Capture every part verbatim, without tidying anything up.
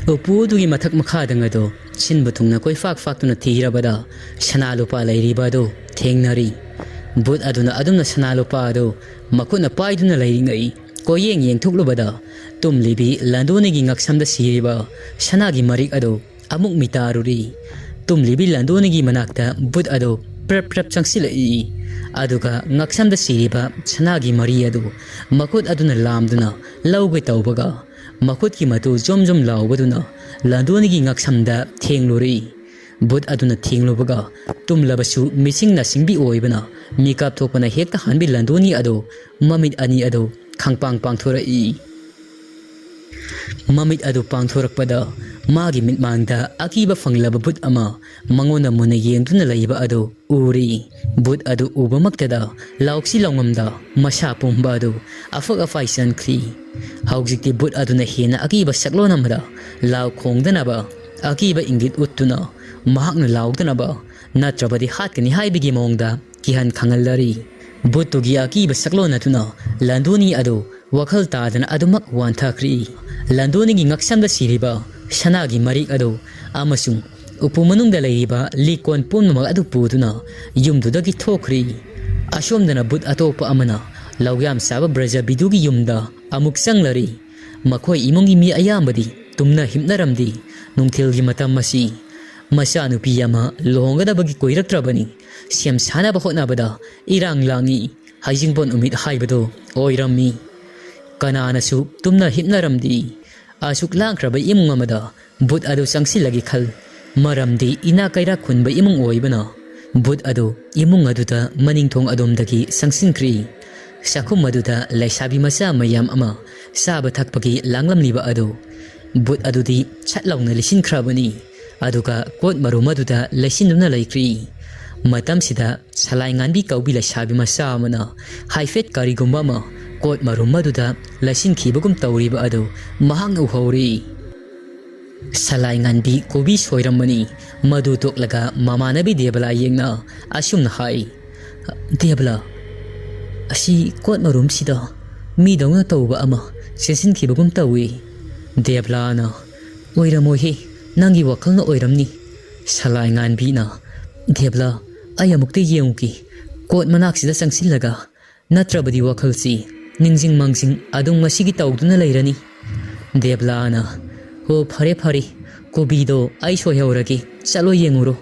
ꯎꯄꯨ ꯑꯗꯨꯒꯤ ꯃꯊꯛ ꯃꯈꯥꯗꯪ ꯑꯗꯨ ꯁꯤꯟꯕ ꯊꯨꯡꯅ ꯀꯣꯏꯐꯥꯛ ꯐꯥꯛꯇꯨꯅ ꯊꯤꯔꯕꯗ ꯁꯅꯥ ꯂꯨꯄꯥ ꯂꯩꯔꯤꯕ ꯑꯗꯨ ꯊꯦꯡꯅꯔꯤ꯫ ꯚꯨꯠ ꯑꯗꯨꯅ ꯑꯗꯨꯝꯅ ꯁꯅꯥ ꯂꯨꯄꯥ ꯑꯗꯨ ꯃꯈꯨꯠꯅ ꯄꯥꯏꯗꯨꯅ ꯂꯩꯔꯤꯉꯩ ꯀꯣꯏꯌꯦꯡ ꯌꯦꯡꯊꯣꯛꯂꯨꯕꯗ ꯇꯨꯝꯂꯤꯕꯤ ꯂꯥꯟꯗꯣꯅꯤꯒꯤ ꯉꯛꯁꯝꯗ ꯁꯤꯔꯤꯕ ꯁꯅꯥꯒꯤ ꯃꯔꯤꯛ ꯑꯗꯨ ꯑꯃꯨꯛ ꯃꯤꯇꯥꯔꯨꯔꯤ꯫ ꯇꯨꯝꯂꯤꯕꯤ ꯂꯥꯟꯗꯣꯅꯤꯒꯤ ꯃꯅꯥꯛꯇ ꯚꯨꯠ ꯑꯗꯨ ꯄ꯭ꯔꯞ ꯄ꯭ꯔꯞ ꯆꯪꯁꯤꯜꯂꯛꯏ꯫ ꯑꯗꯨꯒ ꯉꯛꯁꯝꯗ ꯁꯤꯔꯤꯕ ꯁꯅꯥꯒꯤ ꯃꯔꯤ ꯑꯗꯨ ꯃꯈꯨꯠ ꯑꯗꯨꯅ ꯂꯥꯝꯗꯨꯅ ꯂꯧꯒꯦ ꯇꯧꯕꯒ ꯃꯈꯨꯠꯀꯤ ꯃꯇꯨ ꯖꯣꯝ ꯖꯣꯝ ꯂꯥꯎꯕꯗꯨꯅ ꯂꯥꯟꯗꯣꯅꯤꯒꯤ ꯉꯛꯁꯝꯗ ꯊꯦꯡꯂꯨꯔꯤ꯫ ꯚꯨꯠ ꯑꯗꯨꯅ ꯊꯦꯡꯂꯨꯕꯒ ꯇꯨꯝꯂꯕꯁꯨ ꯃꯤꯁꯤꯡ ꯅꯥꯁꯤꯡꯕꯤ ꯑꯣꯏꯕꯅ ꯃꯤꯀꯞ ꯊꯣꯛꯄꯅ ꯍꯦꯛꯇ ꯍꯥꯟꯕꯤ ꯂꯥꯟꯗꯣꯅꯤ ꯑꯗꯨ ꯃꯃꯤꯠ ꯑꯅꯤ ꯑꯗꯨ ꯈꯪꯄꯥꯡ ꯄꯥꯡꯊꯣꯔꯛꯏ꯫ ꯃꯃꯤꯠ ꯑꯗꯨ ꯄꯥꯡꯊꯣꯔꯛꯄꯗ ꯃꯥꯒꯤ ꯃꯤꯠꯃꯥꯡꯗ ꯑꯀꯤꯕ ꯐꯪꯂꯕ ꯚꯨꯠ ꯑꯃ ꯃꯉꯣꯟꯗ ꯃꯨꯟꯅ ꯌꯦꯡꯗꯨꯅ ꯂꯩꯕ ꯑꯗꯨ ꯎꯔꯤ꯫ ꯚꯨꯠ ꯑꯗꯨ ꯎꯕꯃꯛꯇꯗ ꯂꯥꯎꯁꯤ ꯂꯥꯎꯉꯝꯗ ꯃꯁꯥ ꯄꯨꯝꯕ ꯑꯗꯨ ꯑꯐꯛ ꯑꯐꯥꯏ ꯆꯟꯈ꯭ꯔꯤ꯫ ꯍꯧꯖꯤꯛꯇꯤ ꯚꯨꯠ ꯑꯗꯨꯅ ꯍꯦꯟꯅ ꯑꯀꯤꯕ ꯁꯛꯂꯣꯟ ꯑꯃꯗ ꯂꯥꯎ ꯈꯣꯡꯗꯅꯕ ꯑꯀꯤꯕ ꯏꯪꯒꯤꯠ ꯎꯠꯇꯨꯅ ꯃꯍꯥꯛꯅ ꯂꯥꯎꯗꯅꯕ ꯅꯠꯇ꯭ꯔꯕꯗꯤ ꯍꯥꯠꯀꯅꯤ ꯍꯥꯏꯕꯒꯤ ꯃꯑꯣꯡꯗ ꯀꯤꯍꯟ ꯈꯪꯍꯜꯂꯔꯤ꯫ ꯚꯨꯠꯇꯨꯒꯤ ꯑꯀꯤꯕ ꯁꯛꯂꯣꯟ ꯑꯗꯨꯅ ꯂꯥꯟꯗꯣꯅꯤ ꯑꯗꯨ ꯋꯥꯈꯜ ꯇꯥꯗꯅ ꯑꯗꯨꯃꯛ ꯋꯥꯟꯊꯈ꯭ꯔꯤ꯫ ꯂꯥꯟꯗꯣꯅꯤꯒꯤ ꯉꯛꯁꯝꯗ ꯁꯤꯔꯤꯕ ꯁꯅꯥꯒꯤ ꯃꯔꯤꯛ ꯑꯗꯨ ꯑꯃꯁꯨꯡ ꯎꯄꯨ ꯃꯅꯨꯡꯗ ꯂꯩꯔꯤꯕ ꯂꯤꯛꯀꯣꯟ ꯄꯨꯝꯅꯃꯛ ꯑꯗꯨ ꯄꯨꯗꯨꯅ ꯌꯨꯝꯗꯨꯗꯒꯤ ꯊꯣꯛꯈ꯭ꯔꯤ꯫ ꯑꯁꯣꯝꯗꯅ ꯚꯨꯠ ꯑꯇꯣꯞꯄ ꯑꯃꯅ ꯂꯧꯌꯥꯝ ꯆꯥꯕ ꯕ꯭ꯔꯖꯕꯤꯗꯨꯒꯤ ꯌꯨꯝꯗ ꯑꯃꯨꯛ ꯆꯪꯂꯔꯤ꯫ ꯃꯈꯣꯏ ꯏꯃꯨꯡꯒꯤ ꯃꯤ ꯑꯌꯥꯝꯕꯗꯤ ꯇꯨꯝꯅ ꯍꯤꯞꯅꯔꯝꯗꯦ꯫ ꯅꯨꯡꯊꯤꯜꯒꯤ ꯃꯇꯝ ꯑꯁꯤ ꯃꯆꯥꯅꯨꯄꯤ ꯑꯃ ꯂꯨꯍꯣꯡꯒꯗꯕꯒꯤ ꯀꯨꯏꯔꯛꯇ꯭ꯔꯕꯅꯤ꯫ ꯁꯦꯝ ꯁꯥꯅꯕ ꯍꯣꯠꯅꯕꯗ ꯏꯔꯥꯡ ꯂꯥꯡꯏ꯫ ꯍꯩꯖꯤꯡꯄꯣꯠ ꯅꯨꯃꯤꯠ ꯍꯥꯏꯕꯗꯨ ꯑꯣꯏꯔꯝꯃꯤ꯫ ꯀꯅꯥꯅꯁꯨ ꯇꯨꯝꯅ ꯍꯤꯞꯅꯔꯝꯗꯦ꯫ ꯑꯁꯨꯛ ꯂꯥꯡꯈ꯭ꯔꯕ ꯏꯃꯨꯡ ꯑꯃꯗ ꯚꯨꯠ ꯑꯗꯨ ꯆꯪꯁꯤꯜꯂꯒꯦ ꯈꯜ꯫ ꯃꯔꯝꯗꯤ ꯏꯅꯥꯛ ꯀꯩꯔꯥꯛ ꯈꯨꯟꯕ ꯏꯃꯨꯡ ꯑꯣꯏꯕꯅ꯫ ꯚꯨꯠ ꯑꯗꯨ ꯏꯃꯨꯡ ꯑꯗꯨꯗ ꯃꯅꯤꯡꯊꯣꯡ ꯑꯗꯣꯝꯗꯒꯤ ꯆꯪꯁꯤꯟꯈ꯭ꯔꯤ꯫ ꯆꯥꯛꯈꯨꯝ ꯑꯗꯨꯗ ꯂꯩꯁꯥꯕꯤ ꯃꯆꯥ ꯃꯌꯥꯝ ꯑꯃ ꯆꯥꯕ ꯊꯛꯄꯒꯤ ꯂꯥꯡꯂꯝꯂꯤꯕ ꯑꯗꯨ ꯚꯨꯠ ꯑꯗꯨꯗꯤ ꯁꯠ ꯂꯥꯎꯅ ꯂꯤꯁꯤꯟꯈ꯭ꯔꯕꯅꯤ꯫ ꯑꯗꯨꯒ ꯀꯣꯠ ꯃꯔꯨꯝ ꯑꯗꯨꯗ ꯂꯩꯁꯤꯟꯗꯨꯅ ꯂꯩꯈ꯭ꯔꯤ꯫ ꯃꯇꯝꯁꯤꯗ ꯁꯂꯥꯏ ꯉꯥꯟꯕꯤ ꯀꯧꯕꯤ ꯂꯩꯁꯥꯕꯤ ꯃꯆꯥ ꯑꯃꯅ ꯍꯥꯏꯐꯦꯠ ꯀꯔꯤꯒꯨꯝꯕ ꯑꯃ ꯀꯣꯠ ꯃꯔꯨꯝ ꯑꯗꯨꯗ ꯂꯩꯁꯤꯟꯈꯤꯕꯒꯨꯝ ꯇꯧꯔꯤꯕ ꯑꯗꯨ ꯃꯍꯥꯛꯅ ꯎꯍꯧꯔꯤ꯫ ꯁꯂꯥꯏ ꯉꯥꯟꯕꯤ ꯀꯣꯕꯤ ꯁꯣꯏꯔꯝꯕꯅꯤ꯫ ꯃꯗꯨ ꯇꯣꯛꯂꯒ ꯃꯃꯥꯟꯅꯕꯤ ꯗꯦꯕꯂꯥ ꯌꯦꯡꯅ ꯑꯁꯨꯝꯅ ꯍꯥꯏ, "ꯗꯦꯕꯂꯥ, ꯑꯁꯤ ꯀꯣꯠ ꯃꯔꯨꯝꯁꯤꯗ ꯃꯤꯗꯧꯅ ꯇꯧꯕ ꯑꯃ ꯆꯦꯟꯁꯤꯟꯈꯤꯕꯒꯨꯝ ꯇꯧꯏ꯫" ꯗꯦꯕꯂꯥꯅ, "ꯑꯣꯏꯔꯝꯃꯣꯏꯍꯦ, ꯅꯪꯒꯤ ꯋꯥꯈꯜꯅ ꯑꯣꯏꯔꯝꯅꯤ꯫" ꯁꯂꯥꯏ ꯉꯥꯟꯕꯤꯅ, "ꯗꯦꯕꯂꯥ, ꯑꯩ ꯑꯃꯨꯛꯇ ꯌꯦꯡꯉꯨꯒꯦ, ꯀꯣꯠ ꯃꯅꯥꯛꯁꯤꯗ ꯆꯪꯁꯤꯜꯂꯒ, ꯅꯠꯇ꯭ꯔꯕꯗꯤ ꯋꯥꯈꯜꯁꯤ ꯅꯤꯡꯁꯤꯡ ꯃꯥꯡꯖꯤꯡ ꯑꯗꯨꯝ ꯉꯁꯤꯒꯤ ꯇꯧꯗꯨꯅ ꯂꯩꯔꯅꯤ꯫" ꯗꯦꯕꯂꯥꯅ, "ꯍꯣ, ꯐꯔꯦ ꯐꯔꯦ, ꯀꯣꯕꯤꯗꯣ ꯑꯩ ꯁꯣꯏꯍꯧꯔꯒꯦ, ꯆꯠꯂꯣ ꯌꯦꯡꯉꯨꯔꯣ꯫"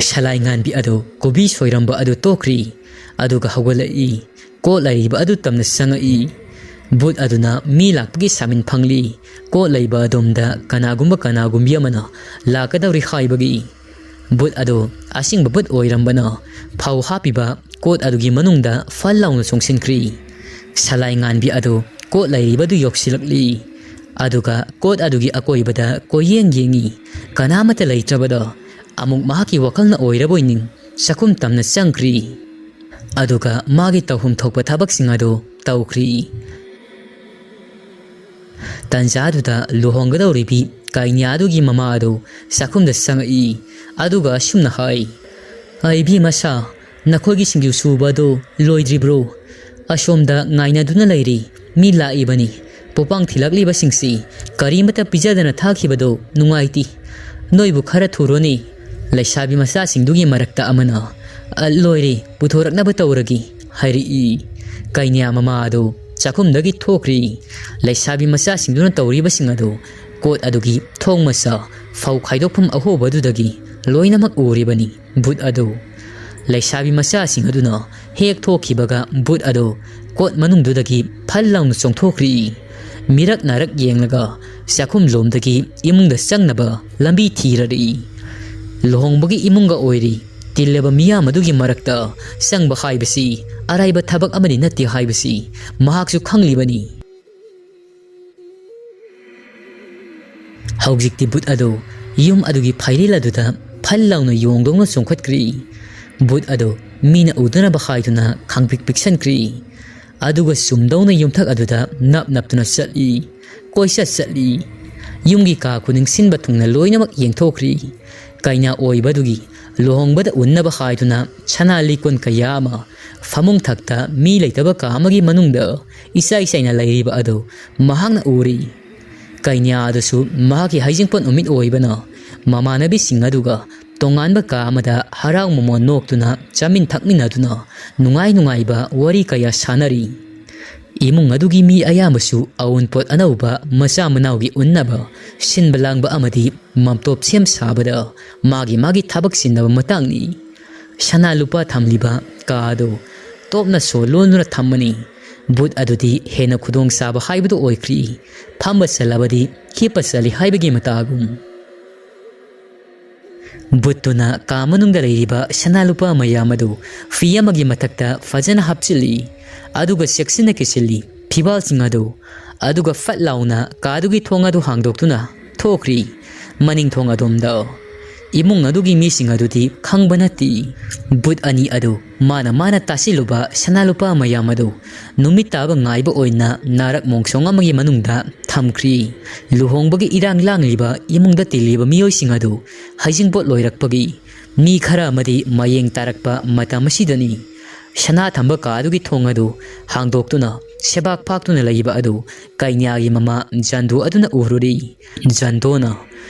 ꯁꯂꯥꯏ ꯉꯥꯟꯕꯤ ꯑꯗꯨ ꯀꯣꯕꯤ ꯁꯣꯏꯔꯝꯕ ꯑꯗꯨ ꯇꯣꯛꯈ꯭ꯔꯤ꯫ ꯑꯗꯨꯒ ꯍꯧꯒꯠꯂꯛꯏ꯫ ꯀꯣꯠ ꯂꯩꯔꯤꯕ ꯑꯗꯨ ꯇꯝꯅ ꯆꯪꯉꯛꯏ꯫ ꯕꯨꯠ ꯑꯗꯨꯅ ꯃꯤ ꯂꯥꯛꯄꯒꯤ ꯁꯥꯃꯤꯟ ꯐꯪꯂꯤ꯫ ꯀꯣꯠ ꯂꯩꯕ ꯑꯗꯣꯝꯗ ꯀꯅꯥꯒꯨꯝꯕ ꯀꯅꯥꯒꯨꯝꯕꯤ ꯑꯃꯅ ꯂꯥꯛꯀꯗꯧꯔꯤ ꯍꯥꯏꯕꯒꯤ꯫ ꯕꯨꯠ ꯑꯗꯨ ꯑꯁꯦꯡꯕ ꯕꯨꯠ ꯑꯣꯏꯔꯝꯕꯅ ꯐꯧ ꯍꯥꯞꯄꯤꯕ ꯀꯣꯠ ꯑꯗꯨꯒꯤ ꯃꯅꯨꯡꯗ ꯐꯜ ꯂꯥꯎꯅ ꯆꯣꯡꯁꯤꯟꯈ꯭ꯔꯤ꯫ ꯁꯂꯥꯏ ꯉꯥꯟꯕꯤ ꯑꯗꯨ ꯀꯣꯠ ꯂꯩꯔꯤꯕꯗꯨ ꯌꯧꯁꯤꯜꯂꯛꯂꯤ꯫ ꯑꯗꯨꯒ ꯀꯣꯠ ꯑꯗꯨꯒꯤ ꯑꯀꯣꯏꯕꯗ ꯀꯣꯏꯌꯦꯡ ꯌꯦꯡꯉꯤ꯫ ꯀꯅꯥꯃꯠꯇ ꯂꯩꯇ꯭ꯔꯕꯗ ꯑꯃꯨꯛ ꯃꯍꯥꯛꯀꯤ ꯋꯥꯈꯜꯅ ꯑꯣꯏꯔꯕꯣꯏ ꯅꯤꯡ ꯆꯥꯛꯈꯨꯝ ꯇꯝꯅ ꯆꯪꯈ꯭ꯔꯤ꯫ ꯑꯗꯨꯒ ꯃꯥꯒꯤ ꯇꯧꯐꯝ ꯊꯣꯛꯄ ꯊꯕꯛꯁꯤꯡ ꯑꯗꯨ ꯇꯧꯈ꯭ꯔꯤ꯫ ꯇꯟꯖꯥꯗꯨꯗ ꯂꯨꯍꯣꯡꯒꯗꯧꯔꯤꯕꯤ ꯀꯩꯅ꯭ꯌꯥꯗꯨꯒꯤ ꯃꯃꯥ ꯑꯗꯨ ꯆꯥꯛꯈꯨꯝꯗ ꯆꯪꯉꯛꯏ꯫ ꯑꯗꯨꯒ ꯑꯁꯨꯝꯅ ꯍꯥꯏ, "ꯑ, ꯏꯕꯦꯝꯃ ꯁꯥ, ꯅꯈꯣꯏꯒꯤ ꯁꯤꯡꯖꯨ ꯁꯨꯕ ꯑꯗꯨ ꯂꯣꯏꯗ꯭ꯔꯤꯕ꯭ꯔꯣ? ꯑꯁꯣꯝꯗ ꯉꯥꯏꯅꯗꯨꯅ ꯂꯩꯔꯤ꯫ ꯃꯤ ꯂꯥꯛꯏꯕꯅꯤ꯫ ꯄꯣꯄꯥꯡ ꯊꯤꯜꯂꯛꯂꯤꯕꯁꯤꯡꯁꯤ ꯀꯔꯤꯃꯠꯇ ꯄꯤꯖꯗꯅ ꯊꯥꯈꯤꯕꯗꯨ ꯅꯨꯡꯉꯥꯏꯇꯦ꯫ ꯅꯣꯏꯕꯨ ꯈꯔ ꯊꯨꯔꯣꯅꯦ꯫" ꯂꯩꯁꯥꯕꯤ ꯃꯆꯥꯁꯤꯡꯗꯨꯒꯤ ꯃꯔꯛꯇ ꯑꯃꯅ, "ꯑ, ꯂꯣꯏꯔꯦ, ꯄꯨꯊꯣꯔꯛꯅꯕ ꯇꯧꯔꯒꯦ," ꯍꯥꯏꯔꯛꯏ꯫ ꯀꯩꯅ꯭ꯌꯥ ꯃꯃꯥ ꯑꯗꯨ ꯆꯥꯛꯈꯨꯝꯗꯒꯤ ꯊꯣꯛꯈ꯭ꯔꯤ꯫ ꯂꯩꯁꯥꯕꯤ ꯃꯆꯥꯁꯤꯡꯗꯨꯅ ꯇꯧꯔꯤꯕꯁꯤꯡ ꯑꯗꯨ ꯀꯣꯠ ꯑꯗꯨꯒꯤ ꯊꯣꯡ ꯃꯆꯥ, ꯐꯧ ꯈꯥꯏꯗꯣꯛꯐꯝ ꯑꯍꯣꯕꯗꯨꯗꯒꯤ ꯂꯣꯏꯅꯃꯛ ꯎꯔꯤꯕꯅꯤ꯫ ꯕꯨꯠ ꯑꯗꯨ, ꯂꯩꯁꯥꯕꯤ ꯃꯆꯥꯁꯤꯡ ꯑꯗꯨꯅ ꯍꯦꯛ ꯊꯣꯛꯈꯤꯕꯒ ꯕꯨꯠ ꯑꯗꯨ ꯀꯣꯠ ꯃꯅꯨꯡꯗꯨꯗꯒꯤ ꯐꯜ ꯂꯥꯎꯅ ꯆꯣꯡꯊꯣꯛꯈ꯭ꯔꯤ꯫ ꯃꯤꯔꯛ ꯅꯥꯔꯛ ꯌꯦꯡꯂꯒ ꯆꯥꯛꯈꯨꯝ ꯂꯣꯝꯗꯒꯤ ꯏꯃꯨꯡꯗ ꯆꯪꯅꯕ ꯂꯝꯕꯤ ꯊꯤꯔꯔꯤ꯫ ꯂꯨꯍꯣꯡꯕꯒꯤ ꯏꯃꯨꯡꯒ ꯑꯣꯏꯔꯤ꯫ ꯇꯤꯜꯂꯕ ꯃꯤꯌꯥꯝ ꯑꯗꯨꯒꯤ ꯃꯔꯛꯇ ꯆꯪꯕ ꯍꯥꯏꯕꯁꯤ ꯑꯔꯥꯏꯕ ꯊꯕꯛ ꯑꯃꯗꯤ ꯅꯠꯇꯦ ꯍꯥꯏꯕꯁꯤ ꯃꯍꯥꯛꯁꯨ ꯈꯪꯂꯤꯕꯅꯤ꯫ ꯍꯧꯖꯤꯛꯇꯤ ꯕꯨꯠ ꯑꯗꯨ ꯌꯨꯝ ꯑꯗꯨꯒꯤ ꯐꯥꯏꯔꯦꯜ ꯑꯗꯨꯗ ꯐꯜ ꯂꯥꯎꯅ ꯌꯣꯡꯗꯧꯅ ꯆꯣꯡꯈꯠꯈ꯭ꯔꯤ꯫ ꯕꯨꯠ ꯑꯗꯨ ꯃꯤꯅ ꯎꯗꯅꯕ ꯍꯥꯏꯗꯨꯅ ꯈꯥꯡꯄꯤꯛ ꯄꯤꯛꯁꯟꯈ꯭ꯔꯤ꯫ ꯑꯗꯨꯒ ꯆꯨꯝꯗꯧꯅ ꯌꯨꯝꯊꯛ ꯑꯗꯨꯗ ꯅꯞ ꯅꯞꯇꯨꯅ ꯆꯠꯂꯤ꯫ ꯀꯣꯏꯆꯠ ꯆꯠꯂꯤ꯫ ꯌꯨꯝꯒꯤ ꯀꯥ ꯈꯨꯗꯤꯡ ꯁꯤꯟꯕ ꯊꯨꯡꯅ ꯂꯣꯏꯅꯃꯛ ꯌꯦꯡꯊꯣꯛꯈ꯭ꯔꯤ꯫ ꯀꯩꯅꯥ ꯑꯣꯏꯕꯗꯨꯒꯤ ꯂꯨꯍꯣꯡꯕꯗ ꯎꯟꯅꯕ ꯍꯥꯏꯗꯨꯅ ꯁꯅꯥ ꯂꯤꯛꯀꯣꯟ ꯀꯌꯥ ꯑꯃ ꯐꯃꯨꯡ ꯊꯛꯇ ꯃꯤ ꯂꯩꯇꯕ ꯀꯥ ꯑꯃꯒꯤ ꯃꯅꯨꯡꯗ ꯏꯆꯥꯏ ꯆꯥꯏꯅ ꯂꯩꯔꯤꯕ ꯑꯗꯨ ꯃꯍꯥꯛꯅ ꯎꯔꯤ꯫ ꯀꯩꯅ꯭ꯌꯥ ꯑꯗꯨꯁꯨ ꯃꯍꯥꯛꯀꯤ ꯍꯩꯖꯤꯡꯄꯣꯠ ꯅꯨꯃꯤꯠ ꯑꯣꯏꯕꯅ ꯃꯃꯥꯟꯅꯕꯤꯁꯤꯡ ꯑꯗꯨꯒ ꯇꯣꯉꯥꯟꯕ ꯀꯥ ꯑꯃꯗ ꯍꯔꯥꯎ ꯃꯃꯣꯟ ꯅꯣꯛꯇꯨꯅ ꯆꯥꯃꯤꯟ ꯊꯛꯃꯤꯟꯅꯗꯨꯅ ꯅꯨꯡꯉꯥꯏ ꯅꯨꯡꯉꯥꯏꯕ ꯋꯥꯔꯤ ꯀꯌꯥ ꯁꯥꯟꯅꯔꯤ꯫ ꯏꯃꯨꯡ ꯑꯗꯨꯒꯤ ꯃꯤ ꯑꯌꯥꯝꯕꯁꯨ ꯑꯎꯟꯄꯣꯠ ꯑꯅꯧꯕ, ꯃꯆꯥ ꯃꯅꯥꯎꯒꯤ ꯎꯟꯅꯕ, ꯁꯤꯟꯕ ꯂꯥꯡꯕ ꯑꯃꯗꯤ ꯃꯝꯇꯣꯞ ꯁꯦꯝ ꯁꯥꯕꯗ ꯃꯥꯒꯤ ꯃꯥꯒꯤ ꯊꯕꯛ ꯆꯤꯟꯅꯕ ꯃꯇꯥꯡꯅꯤ꯫ ꯁꯅꯥ ꯂꯨꯄꯥ ꯊꯝꯂꯤꯕ ꯀꯥ ꯑꯗꯨ ꯇꯣꯞꯅ ꯁꯣ ꯂꯣꯟꯗꯨꯅ ꯊꯝꯃꯅꯤ꯫ ꯕꯨꯠ ꯑꯗꯨꯗꯤ ꯍꯦꯟꯅ ꯈꯨꯗꯣꯡ ꯆꯥꯕ ꯍꯥꯏꯕꯗꯨ ꯑꯣꯏꯈ꯭ꯔꯤ꯫ ꯐꯝꯕ ꯆꯠꯂꯕꯗꯤ ꯍꯤꯞꯄ ꯆꯠꯂꯤ ꯍꯥꯏꯕꯒꯤ ꯃꯇꯥꯒꯨꯝ꯫ ꯕꯨꯠꯇꯨꯅ ꯀꯥ ꯃꯅꯨꯡꯗ ꯂꯩꯔꯤꯕ ꯁꯅꯥ ꯂꯨꯄꯥ ꯃꯌꯥꯝ ꯑꯗꯨ ꯐꯤ ꯑꯃꯒꯤ ꯃꯊꯛꯇ ꯐꯖꯅ ꯍꯥꯞꯆꯤꯜꯂꯤ꯫ ꯑꯗꯨꯒ ꯆꯦꯛꯁꯤꯟꯅ ꯀꯤꯁꯤꯜꯂꯤ ꯐꯤꯕꯥꯜꯁꯤꯡ ꯑꯗꯨ꯫ ꯑꯗꯨꯒ ꯐꯠ ꯂꯥꯎꯅ ꯀꯥꯗꯨꯒꯤ ꯊꯣꯡ ꯑꯗꯨ ꯍꯥꯡꯗꯣꯛꯇꯨꯅ ꯊꯣꯛꯈ꯭ꯔꯤ꯫ ꯃꯅꯤꯡ ꯊꯣꯡ ꯑꯗꯣꯝꯗ ꯏꯃꯨꯡ ꯑꯗꯨꯒꯤ ꯃꯤꯁꯤꯡ ꯑꯗꯨꯗꯤ ꯈꯪꯕ ꯅꯠꯇꯦ꯫ ꯕꯨꯠ ꯑꯅꯤ ꯑꯗꯨ ꯃꯥꯅ ꯃꯥꯅ ꯇꯥꯁꯤꯜꯂꯨꯕ ꯁꯅꯥ ꯂꯨꯄꯥ ꯃꯌꯥꯝ ꯑꯗꯨ ꯅꯨꯃꯤꯠ ꯇꯥꯕ ꯉꯥꯏꯕ ꯑꯣꯏꯅ ꯅꯥꯔꯛ ꯃꯣꯡꯁꯣꯡ ꯑꯃꯒꯤ ꯃꯅꯨꯡꯗ ꯊꯝꯈ꯭ꯔꯤ꯫ ꯂꯨꯍꯣꯡꯕꯒꯤ ꯏꯔꯥꯡ ꯂꯥꯡꯂꯤꯕ ꯏꯃꯨꯡꯗ ꯇꯤꯜꯂꯤꯕ ꯃꯤꯑꯣꯏꯁꯤꯡ ꯑꯗꯨ ꯍꯩꯖꯤꯡꯄꯣꯠ ꯂꯣꯏꯔꯛꯄꯒꯤ ꯃꯤ ꯈꯔ ꯑꯃꯗꯤ ꯃꯌꯦꯡ ꯇꯥꯔꯛꯄ ꯃꯇꯝ ꯑꯁꯤꯗꯅꯤ꯫ ꯁꯅꯥ ꯊꯝꯕ ꯀꯥ ꯑꯗꯨꯒꯤ ꯊꯣꯡ ꯑꯗꯨ ꯍꯥꯡꯗꯣꯛꯇꯨꯅ ꯁꯦꯕꯥꯛ ꯐꯥꯛꯇꯨꯅ ꯂꯩꯕ ꯑꯗꯨ ꯀꯩꯅ꯭ꯌꯥꯒꯤ ꯃꯃꯥ ꯖꯟꯗꯨ ꯑꯗꯨꯅ ꯎꯔꯨꯔꯤ꯫ ꯖꯟꯗꯣꯅ,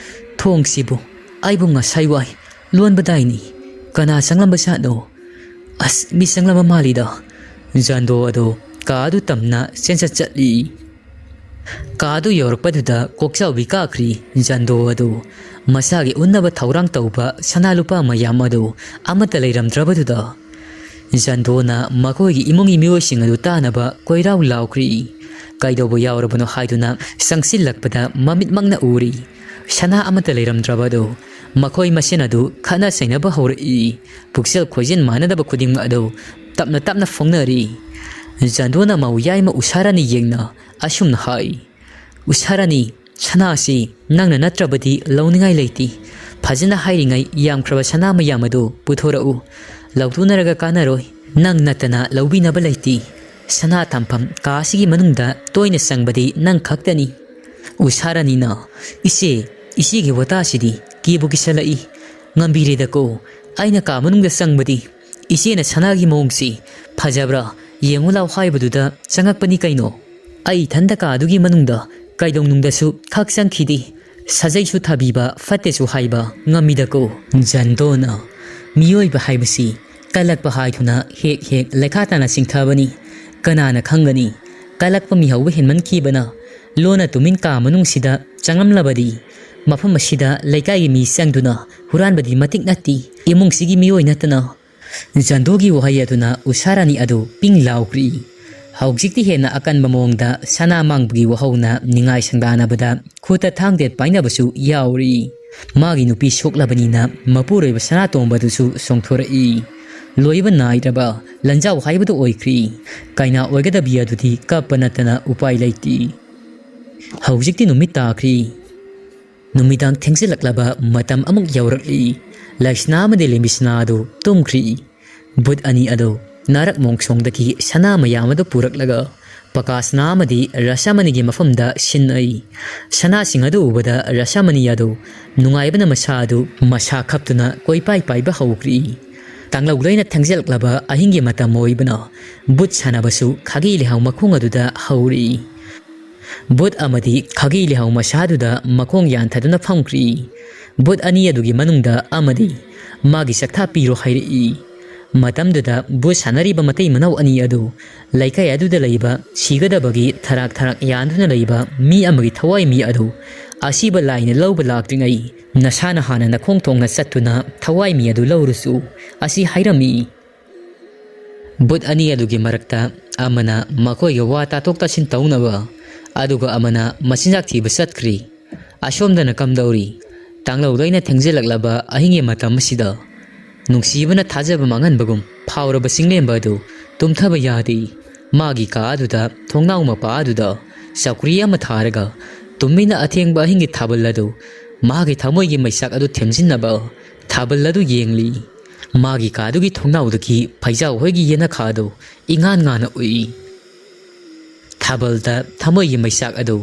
"ꯊꯣꯡꯁꯤꯕꯨ ꯑꯩꯕꯨ ꯉꯁꯥꯏ ꯋꯥꯏ ꯂꯣꯟꯕꯗꯥꯏꯅꯤ꯫ ꯀꯅꯥ ꯆꯪꯂꯝꯕ ꯖꯥꯠꯅꯣ? ꯑꯁ, ꯃꯤ ꯆꯪꯂꯝꯕ ꯃꯥꯜꯂꯤꯗ꯫" ꯖꯟꯗꯣ ꯑꯗꯨ ꯀꯥ ꯑꯗꯨ ꯇꯝꯅ ꯆꯦꯟꯆꯠ ꯆꯠꯂꯤ꯫ ꯀꯥ ꯑꯗꯨ ꯌꯧꯔꯛꯄꯗꯨꯗ ꯀꯣꯛꯆꯥꯎꯕꯤ ꯀꯥꯈ꯭ꯔꯤ꯫ ꯖꯟꯗꯣ ꯑꯗꯨ ꯃꯁꯥꯒꯤ ꯎꯟꯅꯕ ꯊꯧꯔꯥꯡ ꯇꯧꯕ ꯁꯅꯥ ꯂꯨꯄꯥ ꯃꯌꯥꯝ ꯑꯗꯨ ꯑꯃꯠꯇ ꯂꯩꯔꯝꯗ꯭ꯔꯕꯗꯨꯗ ꯖꯟꯗꯣꯅ ꯃꯈꯣꯏꯒꯤ ꯏꯃꯨꯡꯒꯤ ꯃꯤꯑꯣꯏꯁꯤꯡ ꯑꯗꯨ ꯇꯥꯅꯕ ꯀꯣꯏꯔꯥꯎ ꯂꯥꯎꯈ꯭ꯔꯤ꯫ ꯀꯩꯗꯧꯕ ꯌꯥꯎꯔꯕꯅꯣ ꯍꯥꯏꯗꯨꯅ ꯆꯪꯁꯤꯜꯂꯛꯄꯗ ꯃꯃꯤꯠꯃꯛꯅ ꯎꯔꯤ꯫ ꯁꯅꯥ ꯑꯃꯠꯇ ꯂꯩꯔꯝꯗ꯭ꯔꯕ ꯑꯗꯨ ꯃꯈꯣꯏ ꯃꯁꯦꯟ ꯑꯗꯨ ꯈꯠꯅ ꯆꯩꯅꯕ ꯍꯧꯔꯛꯏ꯫ ꯄꯨꯛꯆꯦꯜ ꯈꯣꯏꯖꯤꯟ ꯃꯥꯟꯅꯗꯕ ꯈꯨꯗꯤꯡꯃꯛ ꯑꯗꯨ ꯇꯞꯅ ꯇꯞꯅ ꯐꯣꯡꯅꯔꯤ꯫ ꯖꯟꯗꯣꯅ ꯃꯧ ꯌꯥꯏꯃ ꯎꯁꯥꯔꯥꯅꯤ ꯌꯦꯡꯅ ꯑꯁꯨꯝꯅ ꯍꯥꯏ, "ꯎꯁꯥꯔꯥꯅꯤ, ꯁꯅꯥꯁꯤ ꯅꯪꯅ ꯅꯠꯇ꯭ꯔꯕꯗꯤ ꯂꯧꯅꯤꯡꯉꯥꯏ ꯂꯩꯇꯦ꯫ ꯐꯖꯅ ꯍꯥꯏꯔꯤꯉꯩ ꯌꯥꯝꯈ꯭ꯔꯕ ꯁꯅꯥ ꯃꯌꯥꯝ ꯑꯗꯨ ꯄꯨꯊꯣꯔꯛꯎ꯫ ꯂꯧꯊꯣꯛꯅꯔꯒ ꯀꯥꯟꯅꯔꯣꯏ꯫ ꯅꯪ ꯅꯠꯇꯅ ꯂꯧꯕꯤꯅꯕ ꯂꯩꯇꯦ꯫ ꯁꯅꯥ ꯊꯝꯐꯝ ꯀꯥ ꯑꯁꯤꯒꯤ ꯃꯅꯨꯡꯗ ꯇꯣꯏꯅ ꯆꯪꯕꯗꯤ ꯅꯪ ꯈꯛꯇꯅꯤ꯫" ꯎꯁꯥꯔꯥꯅꯤꯅ, "ꯏꯆꯦ, ꯏꯆꯦꯒꯤ ꯋꯥꯇꯥꯁꯤꯗꯤ ꯀꯤꯕꯨ ꯀꯤꯁꯜꯂꯛꯏ꯫ ꯉꯝꯕꯤꯔꯦꯗꯀꯣ, ꯑꯩꯅ ꯀꯥ ꯃꯅꯨꯡꯗ ꯆꯪꯕꯗꯤ ꯏꯆꯦꯅ ꯁꯅꯥꯒꯤ ꯃꯑꯣꯡꯁꯤ ꯐꯖꯕ꯭ꯔꯥ ꯌꯦꯡꯉꯨ ꯂꯥꯎ ꯍꯥꯏꯕꯗꯨꯗ ꯆꯪꯉꯛꯄꯅꯤ ꯀꯩꯅꯣ꯫ ꯑꯩ ꯏꯊꯟꯇ ꯀꯥ ꯑꯗꯨꯒꯤ ꯃꯅꯨꯡꯗ ꯀꯩꯗꯧꯅꯨꯡꯗꯁꯨ ꯈꯛ ꯆꯪꯈꯤꯗꯦ꯫ ꯁꯥꯖꯩꯁꯨ ꯊꯥꯕꯤꯕ, ꯐꯠꯇꯦꯁꯨ ꯍꯥꯏꯕ ꯉꯝꯃꯤꯗꯀꯣ꯫ ꯖꯟꯗꯣꯅ ꯃꯤꯑꯣꯏꯕ ꯍꯥꯏꯕꯁꯤ ꯀꯜꯂꯛꯄ ꯍꯥꯏꯗꯨꯅ ꯍꯦꯛ ꯍꯦꯛ ꯂꯩꯈꯥ ꯇꯥꯅ ꯆꯤꯡꯊꯕꯅꯤ꯫ ꯀꯅꯥꯅ ꯈꯪꯒꯅꯤ? ꯀꯜꯂꯛꯄ ꯃꯤꯍꯧꯕ ꯍꯦꯟꯃꯟꯈꯤꯕꯅ ꯂꯣꯟꯅ ꯇꯨꯃꯤꯟ ꯀꯥ ꯃꯅꯨꯡꯁꯤꯗ ꯆꯪꯂꯝꯂꯕꯗꯤ, ꯃꯐꯝ ꯑꯁꯤꯗ ꯂꯩꯀꯥꯏꯒꯤ ꯃꯤ ꯆꯪꯗꯨꯅ ꯍꯨꯔꯥꯟꯕꯗꯤ ꯃꯇꯤꯛ ꯅꯠꯇꯦ꯫ ꯏꯃꯨꯡꯁꯤꯒꯤ ꯃꯤꯑꯣꯏ ꯅꯠꯇꯅ꯫ ꯖꯟꯗꯣꯒꯤ ꯋꯥꯍꯩ ꯑꯗꯨꯅ ꯎꯁꯥ ꯔꯥꯅꯤ ꯑꯗꯨ ꯄꯤꯡ ꯂꯥꯎꯈ꯭ꯔꯤ꯫ ꯍꯧꯖꯤꯛꯇꯤ ꯍꯦꯟꯅ ꯑꯀꯟꯕ ꯃꯑꯣꯡꯗ ꯁꯅꯥ ꯃꯥꯡꯕꯒꯤ ꯋꯥꯍꯧꯅ ꯅꯤꯡꯉꯥꯏ ꯁꯪꯗꯥꯅꯕꯗ ꯈꯨꯠꯇ ꯊꯥꯡ ꯇꯦꯠ ꯄꯥꯏꯅꯕꯁꯨ ꯌꯥꯎꯔꯤ꯫ ꯃꯥꯒꯤ ꯅꯨꯄꯤ ꯁꯣꯛꯂꯕꯅꯤꯅ ꯃꯄꯨꯔꯣꯏꯕ ꯁꯅꯥꯇꯣꯝꯕꯗꯨꯁꯨ ꯆꯣꯡꯊꯣꯔꯛꯏ꯫ ꯂꯣꯏꯕ ꯅꯥꯏꯗ꯭ꯔꯕ ꯂꯟꯖꯥꯎ ꯍꯥꯏꯕꯗꯨ ꯑꯣꯏꯈ꯭ꯔꯤ꯫ ꯀꯩꯅꯥ ꯑꯣꯏꯒꯗꯕꯤ ꯑꯗꯨꯗꯤ ꯀꯞꯄ ꯅꯠꯇꯅ ꯎꯄꯥꯏ ꯂꯩꯇꯦ꯫ ꯍꯧꯖꯤꯛꯇꯤ ꯅꯨꯃꯤꯠ ꯇꯥꯈ꯭ꯔꯤ꯫ ꯅꯨꯃꯤꯗꯥꯡ ꯊꯦꯡꯖꯤꯜꯂꯛꯂꯕ ꯃꯇꯝ ꯑꯃꯨꯛ ꯌꯧꯔꯛꯂꯤ꯫ ꯂꯩꯁꯅꯥ ꯑꯃꯗꯤ ꯂꯦꯝꯕꯤꯁꯅꯥ ꯑꯗꯨ ꯇꯨꯝꯈ꯭ꯔꯤ꯫ ꯚꯨꯠ ꯑꯅꯤ ꯑꯗꯨ ꯅꯥꯔꯛ ꯃꯣꯡꯁꯣꯡꯗꯒꯤ ꯁꯅꯥ ꯃꯌꯥꯝ ꯑꯗꯨ ꯄꯨꯔꯛꯂꯒ ꯄꯀꯥꯁꯅꯥ ꯑꯃꯗꯤ ꯔꯁꯃꯅꯤꯒꯤ ꯃꯐꯝꯗ ꯁꯤꯟꯅꯩ꯫ ꯁꯅꯥꯁꯤꯡ ꯑꯗꯨ ꯎꯕꯗ ꯔꯁꯃꯅꯤ ꯑꯗꯨ ꯅꯨꯡꯉꯥꯏꯕꯅ ꯃꯁꯥ ꯑꯗꯨ ꯃꯁꯥ ꯈꯞꯇꯨꯅ ꯀꯣꯏꯄꯥꯏ ꯄꯥꯏꯕ ꯍꯧꯈ꯭ꯔꯤ꯫ ꯇꯥꯡꯂꯧ ꯂꯩꯅ ꯊꯦꯡꯖꯤꯜꯂꯛꯂꯕ ꯑꯍꯤꯡꯒꯤ ꯃꯇꯝ ꯑꯣꯏꯕꯅ ꯚꯨꯠ ꯁꯥꯟꯅꯕꯁꯨ ꯈꯥꯒꯤ ꯂꯩꯍꯥꯎ ꯃꯈꯣꯡ ꯑꯗꯨꯗ ꯍꯧꯔꯤ꯫ ꯚꯨꯠ ꯑꯃꯗꯤ ꯈꯥꯒꯤ ꯂꯩꯍꯥꯎ ꯃꯁꯥꯗꯨꯗ ꯃꯈꯣꯡ ꯌꯥꯟꯊꯗꯨꯅ ꯐꯝꯈ꯭ꯔꯤ꯫ ꯚꯨꯠ ꯑꯅꯤ ꯑꯗꯨꯒꯤ ꯃꯅꯨꯡꯗ ꯑꯃꯗꯤ ꯃꯥꯒꯤ ꯆꯥꯛꯊꯥ ꯄꯤꯔꯣ ꯍꯥꯏꯔꯛꯏ꯫ ꯃꯇꯝꯗꯨꯗ ꯚꯨꯠ ꯁꯥꯟꯅꯔꯤꯕ ꯃꯇꯩ ꯃꯅꯥꯎ ꯑꯅꯤ ꯑꯗꯨ ꯂꯩꯀꯥꯏ ꯑꯗꯨꯗ ꯂꯩꯕ ꯁꯤꯒꯗꯕꯒꯤ ꯊꯔꯥꯛ ꯊꯔꯥꯛ ꯌꯥꯟꯗꯨꯅ ꯂꯩꯕ ꯃꯤ ꯑꯃꯒꯤ ꯊꯋꯥꯏ ꯃꯤ ꯑꯗꯨ ꯑꯁꯤꯕ ꯂꯥꯏꯅ ꯂꯧꯕ ꯂꯥꯛꯇ꯭ꯔꯤꯉꯩ ꯅꯁꯥꯅ ꯍꯥꯟꯅ ꯅꯈꯣꯡ ꯊꯣꯡꯅ ꯆꯠꯇꯨꯅ ꯊꯋꯥꯏ ꯃꯤ ꯑꯗꯨ ꯂꯧꯔꯨꯆꯨ ꯑꯁꯤ ꯍꯥꯏꯔꯝꯃꯤ꯫ ꯚꯨꯠ ꯑꯅꯤ ꯑꯗꯨꯒꯤ ꯃꯔꯛꯇ ꯑꯃꯅ ꯃꯈꯣꯏꯒ ꯋꯥ ꯇꯥꯊꯣꯛ ꯇꯥꯁꯤꯟ ꯇꯧꯅꯕ, ꯑꯗꯨꯒ ꯑꯃꯅ ꯃꯆꯤꯟꯖꯥꯛ ꯊꯤꯕ ꯆꯠꯈ꯭ꯔꯤ꯫ ꯑꯁꯣꯝꯗꯅ ꯀꯝꯗꯧꯔꯤ? ꯇꯥꯡꯂꯧ ꯂꯣꯏꯅ ꯊꯦꯡꯖꯤꯜꯂꯛꯂꯕ ꯑꯍꯤꯡꯒꯤ ꯃꯇꯝ ꯑꯁꯤꯗ ꯅꯨꯡꯁꯤꯕꯅ ꯊꯥꯖꯕ ꯃꯥꯡꯍꯟꯕꯒꯨꯝ ꯐꯥꯎꯔꯕ ꯆꯤꯡꯂꯦꯝꯕ ꯑꯗꯨ ꯇꯨꯝꯊꯕ ꯌꯥꯗꯦ꯫ ꯃꯥꯒꯤ ꯀꯥ ꯑꯗꯨꯗ ꯊꯣꯡꯅꯥꯎ ꯃꯄꯥ ꯑꯗꯨꯗ ꯆꯧꯀ꯭ꯔꯤ ꯑꯃ ꯊꯥꯔꯒ ꯇꯨꯃꯤꯟꯅ ꯑꯊꯦꯡꯕ ꯑꯍꯤꯡꯒꯤ ꯊꯥꯕꯜ ꯑꯗꯨ, ꯃꯥꯒꯤ ꯊꯃꯣꯏꯒꯤ ꯃꯩꯆꯥꯛ ꯑꯗꯨ ꯊꯦꯝꯖꯤꯟꯅꯕ ꯊꯥꯕꯜ ꯑꯗꯨ ꯌꯦꯡꯂꯤ꯫ ꯃꯥꯒꯤ ꯀꯥꯗꯨꯒꯤ ꯊꯣꯡꯅꯥꯎꯗꯒꯤ ꯐꯩꯖꯥꯎ ꯍꯣꯏꯒꯤ ꯌꯦꯅꯈꯥ ꯑꯗꯨ ꯏꯉꯥꯟ ꯉꯥꯟꯅ ꯎꯏ꯫ ꯊꯥꯕꯜꯗ ꯊꯃꯣꯏꯒꯤ ꯃꯩꯆꯥꯛ ꯑꯗꯨ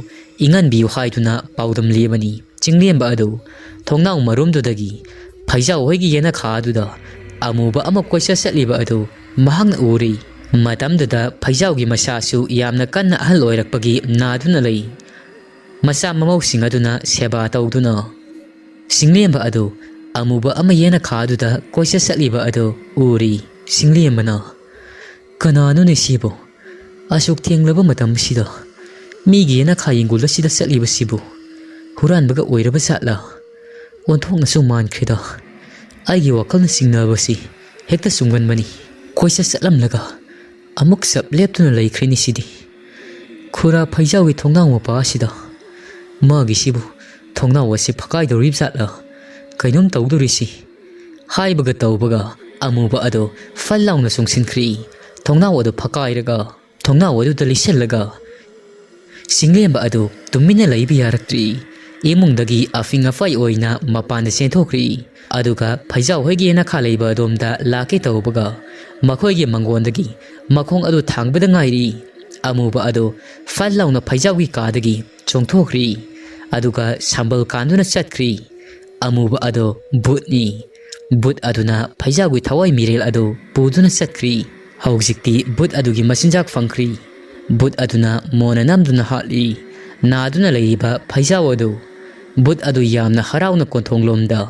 ꯏꯪꯍꯟꯕꯤꯌꯨ ꯍꯥꯏꯗꯨꯅ ꯄꯥꯎꯗꯝꯂꯤꯕꯅꯤ꯫ ꯆꯤꯡꯂꯦꯝꯕ ꯑꯗꯨ ꯊꯣꯡꯅꯥꯎ ꯃꯔꯨꯝꯗꯨꯗꯒꯤ ꯐꯩꯖꯥꯎ ꯍꯣꯏꯒꯤ ꯌꯦꯅꯈꯥ ꯑꯗꯨꯗ ꯑꯃꯨꯕ ꯑꯃ ꯀꯣꯏꯆꯠ ꯆꯠꯂꯤꯕ ꯑꯗꯨ ꯃꯍꯥꯛꯅ ꯎꯔꯤ꯫ ꯃꯇꯝꯗꯨꯗ ꯐꯩꯖꯥꯎꯒꯤ ꯃꯁꯥꯁꯨ ꯌꯥꯝꯅ ꯀꯟꯅ ꯑꯍꯜ ꯑꯣꯏꯔꯛꯄꯒꯤ ꯅꯥꯗꯨꯅ ꯂꯩ꯫ ꯃꯆꯥ ꯃꯃꯧꯁꯤꯡ ꯑꯗꯨꯅ ꯁꯦꯕꯥ ꯇꯧꯗꯨꯅ ꯆꯤꯡꯂꯦꯝꯕ ꯑꯗꯨ ꯑꯃꯨꯕ ꯑꯃ ꯌꯦꯅꯈꯥ ꯑꯗꯨꯗ ꯀꯣꯏꯆꯠ ꯆꯠꯂꯤꯕ ꯑꯗꯨ ꯎꯔꯤ꯫ ꯆꯤꯡꯂꯦꯝꯕꯅ, "ꯀꯅꯥꯅꯣꯅꯦ ꯁꯤꯕꯨ? ꯑꯁꯨꯛ ꯊꯦꯡꯂꯕ ꯃꯇꯝꯁꯤꯗ ꯃꯤꯒꯤ ꯌꯦꯅꯈꯥ ꯌꯦꯡꯒꯣꯜ ꯑꯁꯤꯗ ꯆꯠꯂꯤꯕꯁꯤꯕꯨ ꯍꯨꯔꯥꯟꯕꯒ ꯑꯣꯏꯔꯕ ꯖꯥꯠꯂꯥ? ꯑꯣꯟꯊꯣꯛꯅꯁꯨ ꯃꯥꯟꯈ꯭ꯔꯦꯗ꯫ ꯑꯩꯒꯤ ꯋꯥꯈꯜꯅ ꯆꯤꯡꯅꯕꯁꯤ ꯍꯦꯛꯇ ꯆꯨꯝꯒꯟꯕꯅꯤ꯫ ꯀꯣꯏꯆꯠ ꯆꯠꯂꯝꯂꯒ ꯑꯃꯨꯛ ꯆꯞ ꯂꯦꯞꯇꯨꯅ ꯂꯩꯈ꯭ꯔꯦꯅꯦ ꯁꯤꯗꯤ꯫ ꯈꯨꯔꯥ ꯐꯩꯖꯥꯎꯒꯤ ꯊꯣꯡꯅꯥꯎ ꯃꯄꯥ ꯑꯁꯤꯗ ꯃꯥꯒꯤꯁꯤꯕꯨ ꯊꯣꯡꯅꯥꯎ ꯑꯁꯤ ꯐꯛꯀꯥꯏꯗꯧꯔꯤꯕ ꯖꯥꯠꯂꯥ? ꯀꯩꯅꯣꯝ ꯇꯧꯗꯧꯔꯤꯁꯤ"꯫ ꯍꯥꯏꯕꯒ ꯇꯧꯕꯒ ꯑꯃꯨꯕ ꯑꯗꯨ ꯐꯜ ꯂꯥꯎꯅ ꯆꯣꯡꯁꯤꯟꯈ꯭ꯔꯤ꯫ ꯊꯣꯡꯅꯥꯎ ꯑꯗꯨ ꯐꯛꯀꯥꯏꯔꯒ ꯊꯣꯡꯅꯥꯎ ꯑꯗꯨꯗ ꯂꯤꯁꯤꯜꯂꯒ ꯆꯤꯡꯂꯦꯝꯕ ꯑꯗꯨ ꯇꯨꯃꯤꯟꯅ ꯂꯩꯕ ꯌꯥꯔꯛꯇ꯭ꯔꯤ꯫ ꯏꯃꯨꯡꯗꯒꯤ ꯑꯐꯤꯡ ꯑꯐꯥꯏ ꯑꯣꯏꯅ ꯃꯄꯥꯟꯗ ꯆꯦꯟꯊꯣꯛꯈ꯭ꯔꯤ꯫ ꯑꯗꯨꯒ ꯐꯩꯖꯥꯎ ꯍꯣꯏꯒꯤ ꯅꯥꯈꯥ ꯂꯩꯕ ꯑꯗꯣꯝꯗ ꯂꯥꯛꯀꯦ ꯇꯧꯕꯒ ꯃꯈꯣꯏꯒꯤ ꯃꯪꯒꯣꯟꯗꯒꯤ ꯃꯈꯣꯡ ꯑꯗꯨ ꯊꯥꯡꯕꯗ ꯉꯥꯏꯔꯤ꯫ ꯑꯃꯨꯕ ꯑꯗꯨ ꯐꯠ ꯂꯥꯎꯅ ꯐꯩꯖꯥꯎꯒꯤ ꯀꯥꯗꯒꯤ ꯆꯣꯡꯊꯣꯛꯈ꯭ꯔꯤ꯫ ꯑꯗꯨꯒ ꯁꯝꯕꯜ ꯀꯥꯟꯗꯨꯅ ꯆꯠꯈ꯭ꯔꯤ꯫ ꯑꯃꯨꯕ ꯑꯗꯨ ꯕꯨꯠꯅꯤ꯫ ꯕꯨꯠ ꯑꯗꯨꯅ ꯐꯩꯖꯥꯎꯒꯤ ꯊꯋꯥꯏ ꯃꯤꯔꯦꯜ ꯑꯗꯨ ꯄꯨꯗꯨꯅ ꯆꯠꯈ꯭ꯔꯤ꯫ ꯍꯧꯖꯤꯛꯇꯤ ꯕꯨꯠ ꯑꯗꯨꯒꯤ ꯃꯆꯤꯟꯖꯥꯛ ꯐꯪꯈ꯭ꯔꯤ꯫ ꯕꯨꯠ ꯑꯗꯨꯅ ꯃꯣꯟꯅ ꯅꯝꯗꯨꯅ ꯍꯥꯠꯂꯤ꯫ ꯅꯥꯗꯨꯅ ꯂꯩꯔꯤꯕ ꯐꯩꯖꯥꯎ ꯑꯗꯨ꯫ ꯕꯨꯠ ꯑꯗꯨ ꯌꯥꯝꯅ ꯍꯔꯥꯎꯅ ꯀꯣꯟꯊꯣꯡꯂꯣꯝꯗ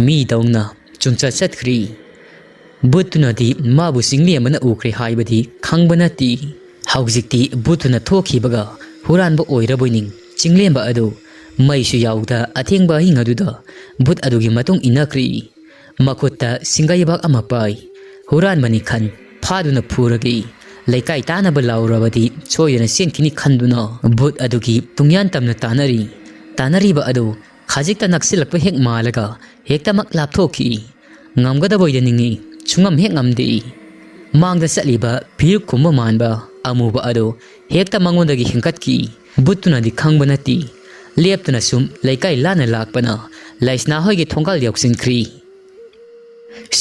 ꯃꯤꯗꯧꯅ ꯆꯨꯝꯆꯠ ꯆꯠꯈ꯭ꯔꯤ꯫ ꯕꯨꯠꯇꯨꯅꯗꯤ ꯃꯥꯕꯨ ꯆꯤꯡꯂꯦꯝꯕꯅ ꯎꯈ꯭ꯔꯦ ꯍꯥꯏꯕꯗꯤ ꯈꯪꯕ ꯅꯠꯇꯦ꯫ ꯍꯧꯖꯤꯛꯇꯤ ꯕꯨꯠꯇꯨꯅ ꯊꯣꯛꯈꯤꯕꯒ ꯍꯨꯔꯥꯟꯕ ꯑꯣꯏꯔꯕꯣꯏ ꯅꯤꯡ꯫ ꯆꯤꯡꯂꯦꯝꯕ ꯑꯗꯨ ꯃꯩꯁꯨ ꯌꯥꯎꯗ ꯑꯊꯦꯡꯕ ꯑꯍꯤꯡ ꯑꯗꯨꯗ ꯕꯨꯠ ꯑꯗꯨꯒꯤ ꯃꯇꯨꯡ ꯏꯟꯅꯈ꯭ꯔꯤ꯫ ꯃꯈꯨꯠꯇ ꯁꯤꯡꯒꯩꯕꯥꯛ ꯑꯃ ꯄꯥꯏ꯫ ꯍꯨꯔꯥꯟꯕꯅꯤ ꯈꯟ ꯐꯥꯗꯨꯅ ꯐꯨꯔꯒꯦ꯫ ꯂꯩꯀꯥꯏ ꯇꯥꯅꯕ ꯂꯥꯎꯔꯕꯗꯤ ꯁꯣꯏꯗꯅ ꯆꯦꯟꯈꯤꯅꯤ ꯈꯟꯗꯨꯅ ꯕꯨꯠ ꯑꯗꯨꯒꯤ ꯇꯨꯡꯌꯥꯟ ꯇꯝꯅ ꯇꯥꯅꯔꯤ꯫ ꯇꯥꯅꯔꯤꯕ ꯑꯗꯨ ꯈꯖꯤꯛꯇ ꯅꯛꯁꯤꯜꯂꯛꯄ ꯍꯦꯛ ꯃꯥꯜꯂꯒ ꯍꯦꯛꯇꯃꯛ ꯂꯥꯞꯊꯣꯛꯈꯤ꯫ ꯉꯝꯒꯗꯕꯣꯏꯗ ꯅꯤꯡꯏ, ꯁꯨꯡꯉꯝ ꯍꯦꯛ ꯉꯝꯗꯦ꯫ ꯃꯥꯡꯗ ꯆꯠꯂꯤꯕ ꯐꯤꯔꯨꯛ ꯀꯨꯝꯕ ꯃꯥꯟꯕ ꯑꯃꯨꯕ ꯑꯗꯨ ꯍꯦꯛꯇ ꯃꯉꯣꯟꯗꯒꯤ ꯍꯦꯟꯀꯠꯈꯤ꯫ ꯕꯨꯠꯇꯨꯅꯗꯤ ꯈꯪꯕ ꯅꯠꯇꯦ꯫ ꯂꯦꯞꯇꯅ ꯁꯨꯝ ꯂꯩꯀꯥꯏ ꯂꯥꯟꯅ ꯂꯥꯛꯄꯅ ꯂꯩꯁꯅꯥ ꯍꯣꯏꯒꯤ ꯊꯣꯡꯒꯥꯜ ꯌꯧꯁꯤꯟꯈ꯭ꯔꯤ꯫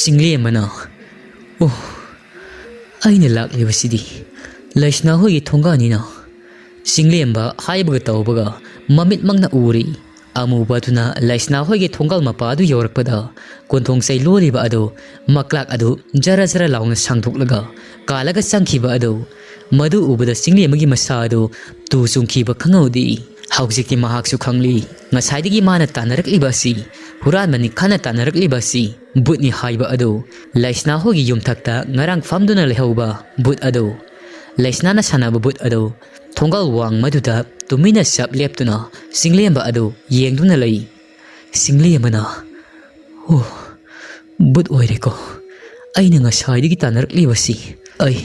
ꯆꯤꯡꯂꯦꯝꯕꯅ, "ꯑꯣ, ꯑꯩꯅ ꯂꯥꯛꯂꯤꯕꯁꯤꯗꯤ ꯂꯩꯁꯅꯥ ꯍꯣꯏꯒꯤ ꯊꯣꯡꯒꯥꯜꯅꯤꯅ"꯫ ꯆꯤꯡꯂꯦꯝꯕ ꯍꯥꯏꯕꯒ ꯇꯧꯕꯒ ꯃꯃꯤꯠꯃꯛꯅ ꯎꯔꯤ꯫ ꯑꯃꯨꯕ ꯑꯗꯨꯅ ꯂꯩꯁꯅꯥ ꯍꯣꯏꯒꯤ ꯊꯣꯡꯒꯥꯜ ꯃꯄꯥ ꯑꯗꯨ ꯌꯧꯔꯛꯄꯗ ꯀꯣꯟꯊꯣꯡ ꯆꯩ ꯂꯣꯜꯂꯤꯕ ꯑꯗꯨ, ꯃꯀ꯭ꯂꯥꯛ ꯑꯗꯨ ꯖꯔ ꯖꯔ ꯂꯥꯎꯅ ꯁꯥꯡꯗꯣꯛꯂꯒ ꯀꯥꯜꯂꯒ ꯆꯪꯈꯤꯕ ꯑꯗꯨ, ꯃꯗꯨ ꯎꯕꯗ ꯆꯤꯡꯂꯦꯝꯕꯒꯤ ꯃꯁꯥ ꯑꯗꯨ ꯇꯨ ꯆꯨꯡꯈꯤꯕ ꯈꯪꯍꯧꯗꯦ꯫ ꯍꯧꯖꯤꯛꯇꯤ ꯃꯍꯥꯛꯁꯨ ꯈꯪꯂꯤ, ꯉꯁꯥꯏꯗꯒꯤ ꯃꯥꯅ ꯇꯥꯟꯅꯔꯛꯂꯤꯕ ꯑꯁꯤ, ꯍꯨꯔꯥꯟꯕꯅꯤ ꯈꯟꯅ ꯇꯥꯟꯅꯔꯛꯂꯤꯕ ꯑꯁꯤ ꯕꯨꯠꯅꯤ ꯍꯥꯏꯕ ꯑꯗꯨ꯫ ꯂꯩꯁꯅꯥ ꯍꯣꯏꯒꯤ ꯌꯨꯝꯊꯛꯇ ꯉꯔꯥꯡ ꯐꯝꯗꯨꯅ ꯂꯩꯍꯧꯕ ꯕꯨꯠ ꯑꯗꯨ, ꯂꯩꯁꯅꯥꯅ ꯁꯥꯟꯅꯕ ꯕꯨꯠ ꯑꯗꯨ ꯊꯣꯡꯒꯥꯜ ꯋꯥꯡꯃꯗꯨꯗ ꯇꯨꯃꯤꯟꯅ ꯆꯞ ꯂꯦꯞꯇꯨꯅ ꯆꯤꯡꯂꯦꯝꯕ ꯑꯗꯨ ꯌꯦꯡꯗꯨꯅ ꯂꯩ꯫ ꯆꯤꯡꯂꯦꯝꯕꯅ, "ꯑꯣ, ꯕꯨꯠ ꯑꯣꯏꯔꯦꯀꯣ꯫ ꯑꯩꯅ ꯉꯁꯥꯏꯗꯒꯤ ꯇꯥꯟꯅꯔꯛꯂꯤꯕꯁꯤ ꯑꯩ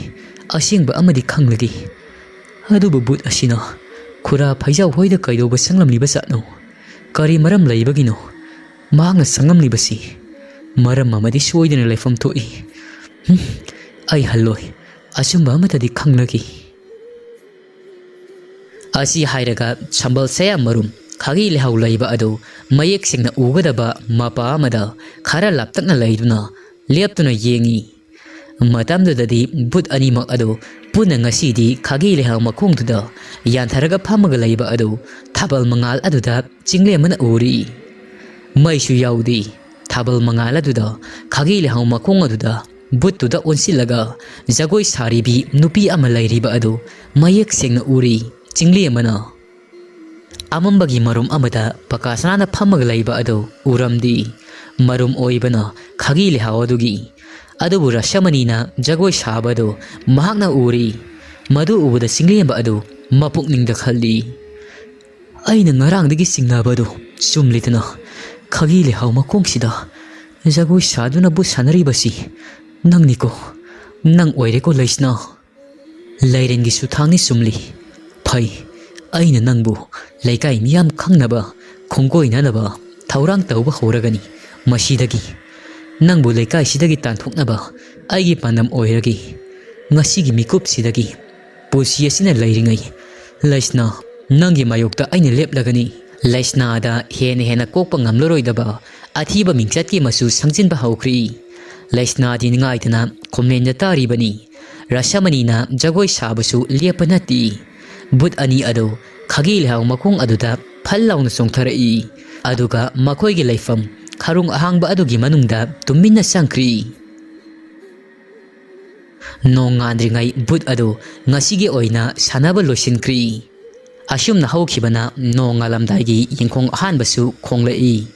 ꯑꯁꯦꯡꯕ ꯑꯃꯗꯤ ꯈꯪꯂꯒꯦ꯫ ꯑꯗꯨꯕꯨ ꯕꯨꯠ ꯑꯁꯤꯅ ꯈꯨꯔꯥ ꯐꯩꯖꯥꯎ ꯍꯣꯏꯗ ꯀꯩꯗꯧꯕ ꯆꯪꯂꯝꯂꯤꯕ ꯖꯥꯠꯅꯣ? ꯀꯔꯤ ꯃꯔꯝ ꯂꯩꯕꯒꯤꯅꯣ ꯃꯍꯥꯛꯅ ꯆꯪꯂꯝꯂꯤꯕꯁꯤ? ꯃꯔꯝ ꯑꯃꯗꯤ ꯁꯣꯏꯗꯅ ꯂꯩꯐꯝ ꯊꯣꯛꯏ꯫ ꯍꯨꯝ, ꯑꯩ ꯍꯜꯂꯣꯏ꯫ ꯑꯆꯨꯝꯕ ꯑꯃꯠꯇꯗꯤ ꯈꯪꯂꯒꯦ"꯫ ꯑꯁꯤ ꯍꯥꯏꯔꯒ ꯁꯝꯕꯜ ꯁꯌꯥ ꯃꯔꯨꯝ ꯈꯥꯒꯤ ꯂꯩꯍꯥꯎ ꯂꯩꯕ ꯑꯗꯨ ꯃꯌꯦꯛ ꯁꯦꯡꯅ ꯎꯒꯗꯕ ꯃꯄꯥ ꯑꯃꯗ ꯈꯔ ꯂꯥꯞꯇꯛꯅ ꯂꯩꯗꯨꯅ ꯂꯦꯞꯇꯨꯅ ꯌꯦꯡꯏ꯫ ꯃꯇꯝꯗꯨꯗꯗꯤ ꯕꯨꯠ ꯑꯅꯤꯃꯛ ꯑꯗꯨ ꯄꯨꯟꯅ ꯉꯁꯤꯗꯤ ꯈꯥꯒꯤ ꯂꯩꯍꯥꯎ ꯃꯈꯣꯡꯗꯨꯗ ꯌꯥꯟꯊꯔꯒ ꯐꯝꯃꯒ ꯂꯩꯕ ꯑꯗꯨ ꯊꯥꯕꯜ ꯃꯉꯥꯜ ꯑꯗꯨꯗ ꯆꯤꯡꯂꯦꯝꯕꯅ ꯎꯔꯤ꯫ ꯃꯩꯁꯨ ꯌꯥꯎꯗꯦ꯫ ꯊꯥꯕꯜ ꯃꯉꯥꯜ ꯑꯗꯨꯗ ꯈꯥꯒꯤ ꯂꯩꯍꯥꯎ ꯃꯈꯣꯡ ꯑꯗꯨꯗ ꯕꯨꯠꯇꯨꯗ ꯑꯣꯟꯁꯤꯜꯂꯒ ꯖꯒꯣꯏ ꯁꯥꯔꯤꯕꯤ ꯅꯨꯄꯤ ꯑꯃ ꯂꯩꯔꯤꯕ ꯑꯗꯨ ꯃꯌꯦꯛ ꯁꯦꯡꯅ ꯎꯔꯤ꯫ ꯆꯤꯡꯂꯦꯝꯕꯅ ꯑꯃꯝꯕꯒꯤ ꯃꯔꯨꯝ ꯑꯃꯗ ꯄꯀꯥꯁꯅꯥꯅ ꯐꯝꯃꯒ ꯂꯩꯕ ꯑꯗꯨ ꯎꯔꯝꯗꯦ꯫ ꯃꯔꯨꯝ ꯑꯣꯏꯕꯅ ꯈꯥꯒꯤ ꯂꯩꯍꯥꯎ ꯑꯗꯨꯒꯤ꯫ ꯑꯗꯨꯕꯨ ꯔꯁꯃꯅꯤꯅ ꯖꯒꯣꯏ ꯁꯥꯕ ꯑꯗꯨ ꯃꯍꯥꯛꯅ ꯎꯔꯤ꯫ ꯃꯗꯨ ꯎꯕꯗ ꯆꯤꯡꯂꯦꯝꯕ ꯑꯗꯨ ꯃꯄꯨꯛꯅꯤꯡꯗ ꯈꯜꯂꯤ, "ꯑꯩꯅ ꯉꯔꯥꯡꯗꯒꯤ ꯆꯤꯡꯅꯕ ꯑꯗꯨ ꯆꯨꯝꯂꯤꯗꯅ, ꯈꯥꯒꯤ ꯂꯩꯍꯥꯎ ꯃꯈꯣꯡꯁꯤꯗ ꯖꯒꯣꯏ ꯁꯥꯗꯨꯅ ꯕꯨꯠ ꯁꯥꯟꯅꯔꯤꯕꯁꯤ ꯅꯪꯅꯤꯀꯣ, ꯅꯪ ꯑꯣꯏꯔꯦꯀꯣ ꯂꯩꯁꯅꯥ꯫ ꯂꯩꯔꯦꯟꯒꯤ ꯁꯨꯊꯥꯡꯅꯤ ꯆꯨꯝꯂꯤ꯫ ꯐꯩ, ꯑꯩꯅ ꯅꯪꯕꯨ ꯂꯩꯀꯥꯏ ꯃꯤꯌꯥꯝ ꯈꯪꯅꯕ, ꯈꯣꯡꯒꯣꯏꯅꯅꯕ ꯊꯧꯔꯥꯡ ꯇꯧꯕ ꯍꯧꯔꯒꯅꯤ꯫ ꯃꯁꯤꯗꯒꯤ ꯅꯪꯕꯨ ꯂꯩꯀꯥꯏꯁꯤꯗꯒꯤ ꯇꯥꯟꯊꯣꯛꯅꯕ ꯑꯩꯒꯤ ꯄꯥꯟꯗꯝ ꯑꯣꯏꯔꯒꯦ꯫ ꯉꯁꯤꯒꯤ ꯃꯤꯀꯨꯞꯁꯤꯗꯒꯤ ꯄꯨꯟꯁꯤ ꯑꯁꯤꯅ ꯂꯩꯔꯤꯉꯩ, ꯂꯩꯁꯅꯥ, ꯅꯪꯒꯤ ꯃꯥꯌꯣꯛꯇ ꯑꯩꯅ ꯂꯦꯞꯂꯒꯅꯤ"꯫ ꯂꯩꯁꯅꯥꯗ ꯍꯦꯟꯅ ꯍꯦꯟꯅ ꯀꯣꯛꯄ ꯉꯝꯂꯔꯣꯏꯗꯕ ꯑꯊꯤꯕ ꯃꯤꯡꯆꯠꯀꯤ ꯃꯆꯨ ꯁꯪꯖꯤꯟꯕ ꯍꯧꯈ꯭ꯔꯤ꯫ ꯂꯩꯁꯅꯥꯗꯤ ꯅꯤꯡꯉꯥꯏꯗꯅ ꯈꯨꯝꯂꯦꯟꯗ ꯇꯥꯔꯤꯕꯅꯤ꯫ ꯔꯁꯃꯅꯤꯅ ꯖꯒꯣꯏ ꯁꯥꯕꯁꯨ ꯂꯦꯞꯄ ꯅꯠꯇꯦ꯫ ꯕꯨꯠ ꯑꯅꯤ ꯑꯗꯨ ꯈꯥꯒꯤ ꯂꯩꯍꯥꯎ ꯃꯈꯣꯡ ꯑꯗꯨꯗ ꯐꯜ ꯂꯥꯎꯅ ꯆꯣꯡꯊꯔꯛꯏ꯫ ꯑꯗꯨꯒ ꯃꯈꯣꯏꯒꯤ ꯂꯩꯐꯝ ꯈꯔꯨꯡ ꯑꯍꯥꯡꯕ ꯑꯗꯨꯒꯤ ꯃꯅꯨꯡꯗ ꯇꯨꯃꯤꯟꯅ ꯆꯪꯈ꯭ꯔꯤ꯫ ꯅꯣꯡ ꯉꯥꯟꯗ꯭ꯔꯤꯉꯩ ꯕꯨꯠ ꯑꯗꯨ ꯉꯁꯤꯒꯤ ꯑꯣꯏꯅ ꯁꯥꯟꯅꯕ ꯂꯣꯏꯁꯤꯟꯈ꯭ꯔꯤ꯫ ꯑꯁꯨꯝꯅ ꯍꯧꯈꯤꯕꯅ ꯅꯣꯡꯉꯥꯜꯂꯝꯗꯥꯏꯒꯤ ꯌꯦꯡꯈꯣꯡ ꯑꯍꯥꯟꯕꯁꯨ ꯈꯣꯡꯂꯛꯏ꯫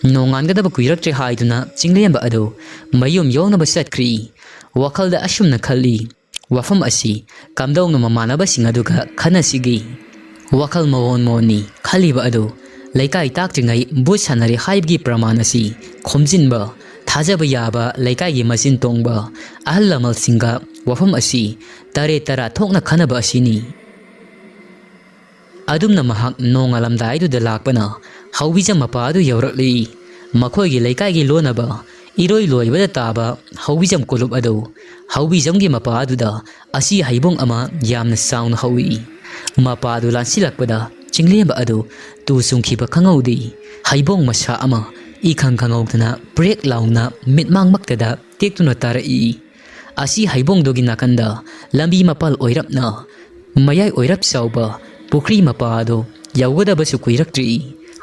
ꯅꯣꯡꯉꯥꯟꯒꯗꯕ ꯀꯨꯏꯔꯛꯇ꯭ꯔꯦ ꯍꯥꯏꯗꯨꯅ ꯆꯤꯡꯂꯦꯝꯕ ꯑꯗꯨ ꯃꯌꯨꯝ ꯌꯧꯅꯕ ꯆꯠꯈ꯭ꯔꯤ꯫ ꯋꯥꯈꯜꯗ ꯑꯁꯨꯝꯅ ꯈꯜꯂꯤ, "ꯋꯥꯐꯝ ꯑꯁꯤ ꯀꯝꯗꯧꯅ ꯃꯃꯥꯟꯅꯕꯁꯤꯡ ꯑꯗꯨꯒ ꯈꯟꯅꯁꯤꯒꯦ?" ꯋꯥꯈꯜ ꯃꯑꯣꯟ ꯃꯑꯣꯟꯅꯤ ꯈꯜꯂꯤꯕ ꯑꯗꯨ ꯂꯩꯀꯥꯏ ꯇꯥꯛꯇ꯭ꯔꯤꯉꯩ ꯚꯨꯠ ꯁꯥꯟꯅꯔꯦ ꯍꯥꯏꯕꯒꯤ ꯄ꯭ꯔꯃꯥꯟ ꯑꯁꯤ ꯈꯣꯝꯖꯤꯟꯕ, ꯊꯥꯖꯕ ꯌꯥꯕ ꯂꯩꯀꯥꯏꯒꯤ ꯃꯆꯤꯟ ꯇꯣꯡꯕ ꯑꯍꯜ ꯂꯃꯟꯁꯤꯡꯒ ꯋꯥꯐꯝ ꯑꯁꯤ ꯇꯔꯦꯠ ꯇꯔꯥ ꯊꯣꯛꯅ ꯈꯟꯅꯕ ꯑꯁꯤꯅꯤ꯫ ꯑꯗꯨꯝꯅ ꯃꯍꯥꯛ ꯅꯣꯡꯉꯥꯜꯂꯝꯗꯥꯏꯗꯨꯗ ꯂꯥꯛꯄꯅ ꯍꯧꯕꯤꯖꯝ ꯃꯄꯥ ꯑꯗꯨ ꯌꯧꯔꯛꯂꯤ꯫ ꯃꯈꯣꯏꯒꯤ ꯂꯩꯀꯥꯏꯒꯤ ꯂꯣꯟꯅꯕ ꯏꯔꯣꯏ ꯂꯣꯏꯕꯗ ꯇꯥꯕ ꯍꯧꯕꯤꯖꯝ ꯀꯣꯂꯨꯞ ꯑꯗꯨ ꯍꯧꯕꯤꯖꯝꯒꯤ ꯃꯄꯥ ꯑꯗꯨꯗ ꯑꯁꯤ ꯍꯩꯕꯣꯡ ꯑꯃ ꯌꯥꯝꯅ ꯆꯥꯎꯅ ꯍꯧꯏ꯫ ꯃꯄꯥ ꯑꯗꯨ ꯂꯥꯟꯁꯤꯜꯂꯛꯄꯗ ꯆꯤꯡꯂꯦꯝꯕ ꯑꯗꯨ ꯇꯨ ꯆꯨꯡꯈꯤꯕ ꯈꯪꯍꯧꯗꯦ꯫ ꯍꯩꯕꯣꯡ ꯃꯁꯥ ꯑꯃ ꯏꯈꯪ ꯈꯪꯍꯧꯗꯅ ꯄ꯭ꯔꯦꯛ ꯂꯥꯎꯅ ꯃꯤꯠꯃꯥꯡꯃꯛꯇꯗ ꯇꯦꯛꯇꯨꯅ ꯇꯥꯔꯛꯏ꯫ ꯑꯁꯤ ꯍꯩꯕꯣꯡꯗꯨꯒꯤ ꯅꯥꯀꯟꯗ ꯂꯝꯕꯤ ꯃꯄꯥꯜ ꯑꯣꯏꯔꯞꯅ ꯃꯌꯥꯏ ꯑꯣꯏꯔꯞ ꯆꯥꯎꯕ ꯄꯨꯈ꯭ꯔꯤ ꯃꯄꯥ ꯑꯗꯨ ꯌꯧꯒꯗꯕꯁꯨ ꯀꯨꯏꯔꯛꯇ꯭ꯔꯤ꯫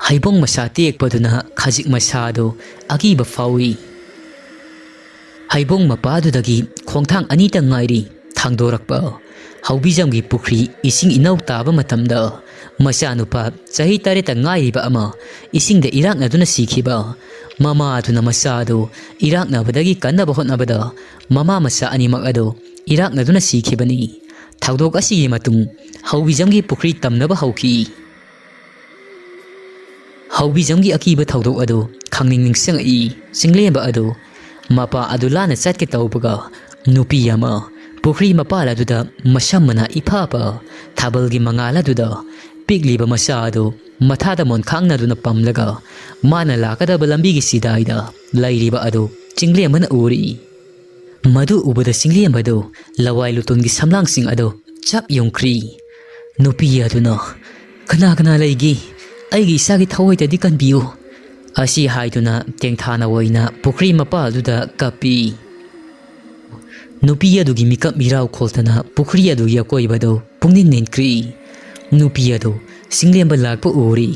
ꯍꯩꯕꯣꯡ ꯃꯁꯥ ꯇꯦꯛꯄꯗꯨꯅ ꯈꯖꯤꯛ ꯃꯁꯥ ꯑꯗꯨ ꯑꯀꯤꯕ ꯐꯥꯎꯏ꯫ ꯍꯩꯕꯣꯡ ꯃꯄꯥꯗꯨꯗꯒꯤ ꯈꯣꯡꯊꯥꯡ ꯑꯅꯤꯇ ꯉꯥꯏꯔꯤ ꯊꯥꯡꯗꯣꯔꯛꯄ꯫ ꯍꯧꯕꯤꯖꯝꯒꯤ ꯄꯨꯈ꯭ꯔꯤ ꯏꯁꯤꯡ ꯏꯅꯧ ꯇꯥꯕ ꯃꯇꯝꯗ ꯃꯆꯥꯅꯨꯄꯥ ꯆꯍꯤ ꯇꯔꯦꯠꯇ ꯉꯥꯏꯔꯤꯕ ꯑꯃ ꯏꯁꯤꯡꯗ ꯏꯔꯥꯛꯅꯗꯨꯅ ꯁꯤꯈꯤꯕ꯫ ꯃꯃꯥ ꯑꯗꯨꯅ ꯃꯆꯥ ꯑꯗꯨ ꯏꯔꯥꯛꯅꯕꯗꯒꯤ ꯀꯟꯅꯕ ꯍꯣꯠꯅꯕꯗ ꯃꯃꯥ ꯃꯆꯥ ꯑꯅꯤꯃꯛ ꯑꯗꯨ ꯏꯔꯥꯛꯅꯗꯨꯅ ꯁꯤꯈꯤꯕꯅꯤ꯫ ꯊꯧꯗꯣꯛ ꯑꯁꯤꯒꯤ ꯃꯇꯨꯡ ꯍꯧꯕꯤꯖꯝꯒꯤ ꯄꯨꯈ꯭ꯔꯤ ꯇꯝꯅꯕ ꯍꯧꯈꯤ꯫ ꯍꯧꯕꯤꯖꯝꯒꯤ ꯑꯀꯤꯕ ꯊꯧꯗꯣꯛ ꯑꯗꯨ ꯈꯪꯅꯤꯡ ꯅꯤꯡꯁꯤꯡꯉꯛꯏ꯫ ꯆꯤꯡꯂꯦꯝꯕ ꯑꯗꯨ ꯃꯄꯥ ꯑꯗꯨ ꯂꯥꯟꯅ ꯆꯠꯀꯦ ꯇꯧꯕꯒ ꯅꯨꯄꯤ ꯑꯃ ꯄꯨꯈ꯭ꯔꯤ ꯃꯄꯥꯜ ꯑꯗꯨꯗ ꯃꯁꯝ ꯃꯅꯥ ꯏꯐꯥ ꯐꯥ ꯊꯥꯕꯜꯒꯤ ꯃꯉꯥꯜ ꯑꯗꯨꯗ ꯄꯤꯛꯂꯤꯕ ꯃꯆꯥ ꯑꯗꯨ ꯃꯊꯥꯗ ꯃꯣꯟꯈꯥꯡꯅꯗꯨꯅ ꯄꯝꯂꯒ ꯃꯥꯅ ꯂꯥꯛꯀꯗꯕ ꯂꯝꯕꯤꯒꯤ ꯆꯤꯗꯥꯏꯗ ꯂꯩꯔꯤꯕ ꯑꯗꯨ ꯆꯤꯡꯂꯦꯝꯕꯅ ꯎꯔꯤ꯫ ꯃꯗꯨ ꯎꯕꯗ ꯆꯤꯡꯂꯦꯝꯕꯗꯨ ꯂꯋꯥꯏ ꯂꯨꯇꯣꯟꯒꯤ ꯁꯝꯂꯥꯡꯁꯤꯡ ꯑꯗꯨ ꯆꯞ ꯌꯨꯡꯈ꯭ꯔꯤ꯫ ꯅꯨꯄꯤ ꯑꯗꯨꯅ, "ꯀꯅꯥ ꯀꯅꯥ ꯂꯩꯒꯦ? ꯑꯩꯒꯤ ꯏꯆꯥꯒꯤ ꯊꯋꯥꯏꯗꯗꯤ ꯀꯟꯕꯤꯌꯨ" ꯑꯁꯤ ꯍꯥꯏꯗꯨꯅ ꯇꯦꯡꯊꯥꯅ ꯑꯣꯏꯅ ꯄꯨꯈ꯭ꯔꯤ ꯃꯄꯥꯜꯗꯨꯗ ꯀꯞꯄꯤ꯫ ꯅꯨꯄꯤ ꯑꯗꯨꯒꯤ ꯃꯤꯀꯞ ꯃꯤꯔꯥꯎ ꯈꯣꯜꯇꯅ ꯄꯨꯈ꯭ꯔꯤ ꯑꯗꯨꯒꯤ ꯑꯀꯣꯏꯕꯗꯨ ꯄꯨꯡꯅꯤꯟ ꯅꯤꯟꯈ꯭ꯔꯤ꯫ ꯅꯨꯄꯤ ꯑꯗꯨ ꯆꯤꯡꯂꯦꯝꯕ ꯂꯥꯛꯄ ꯎꯔꯤ꯫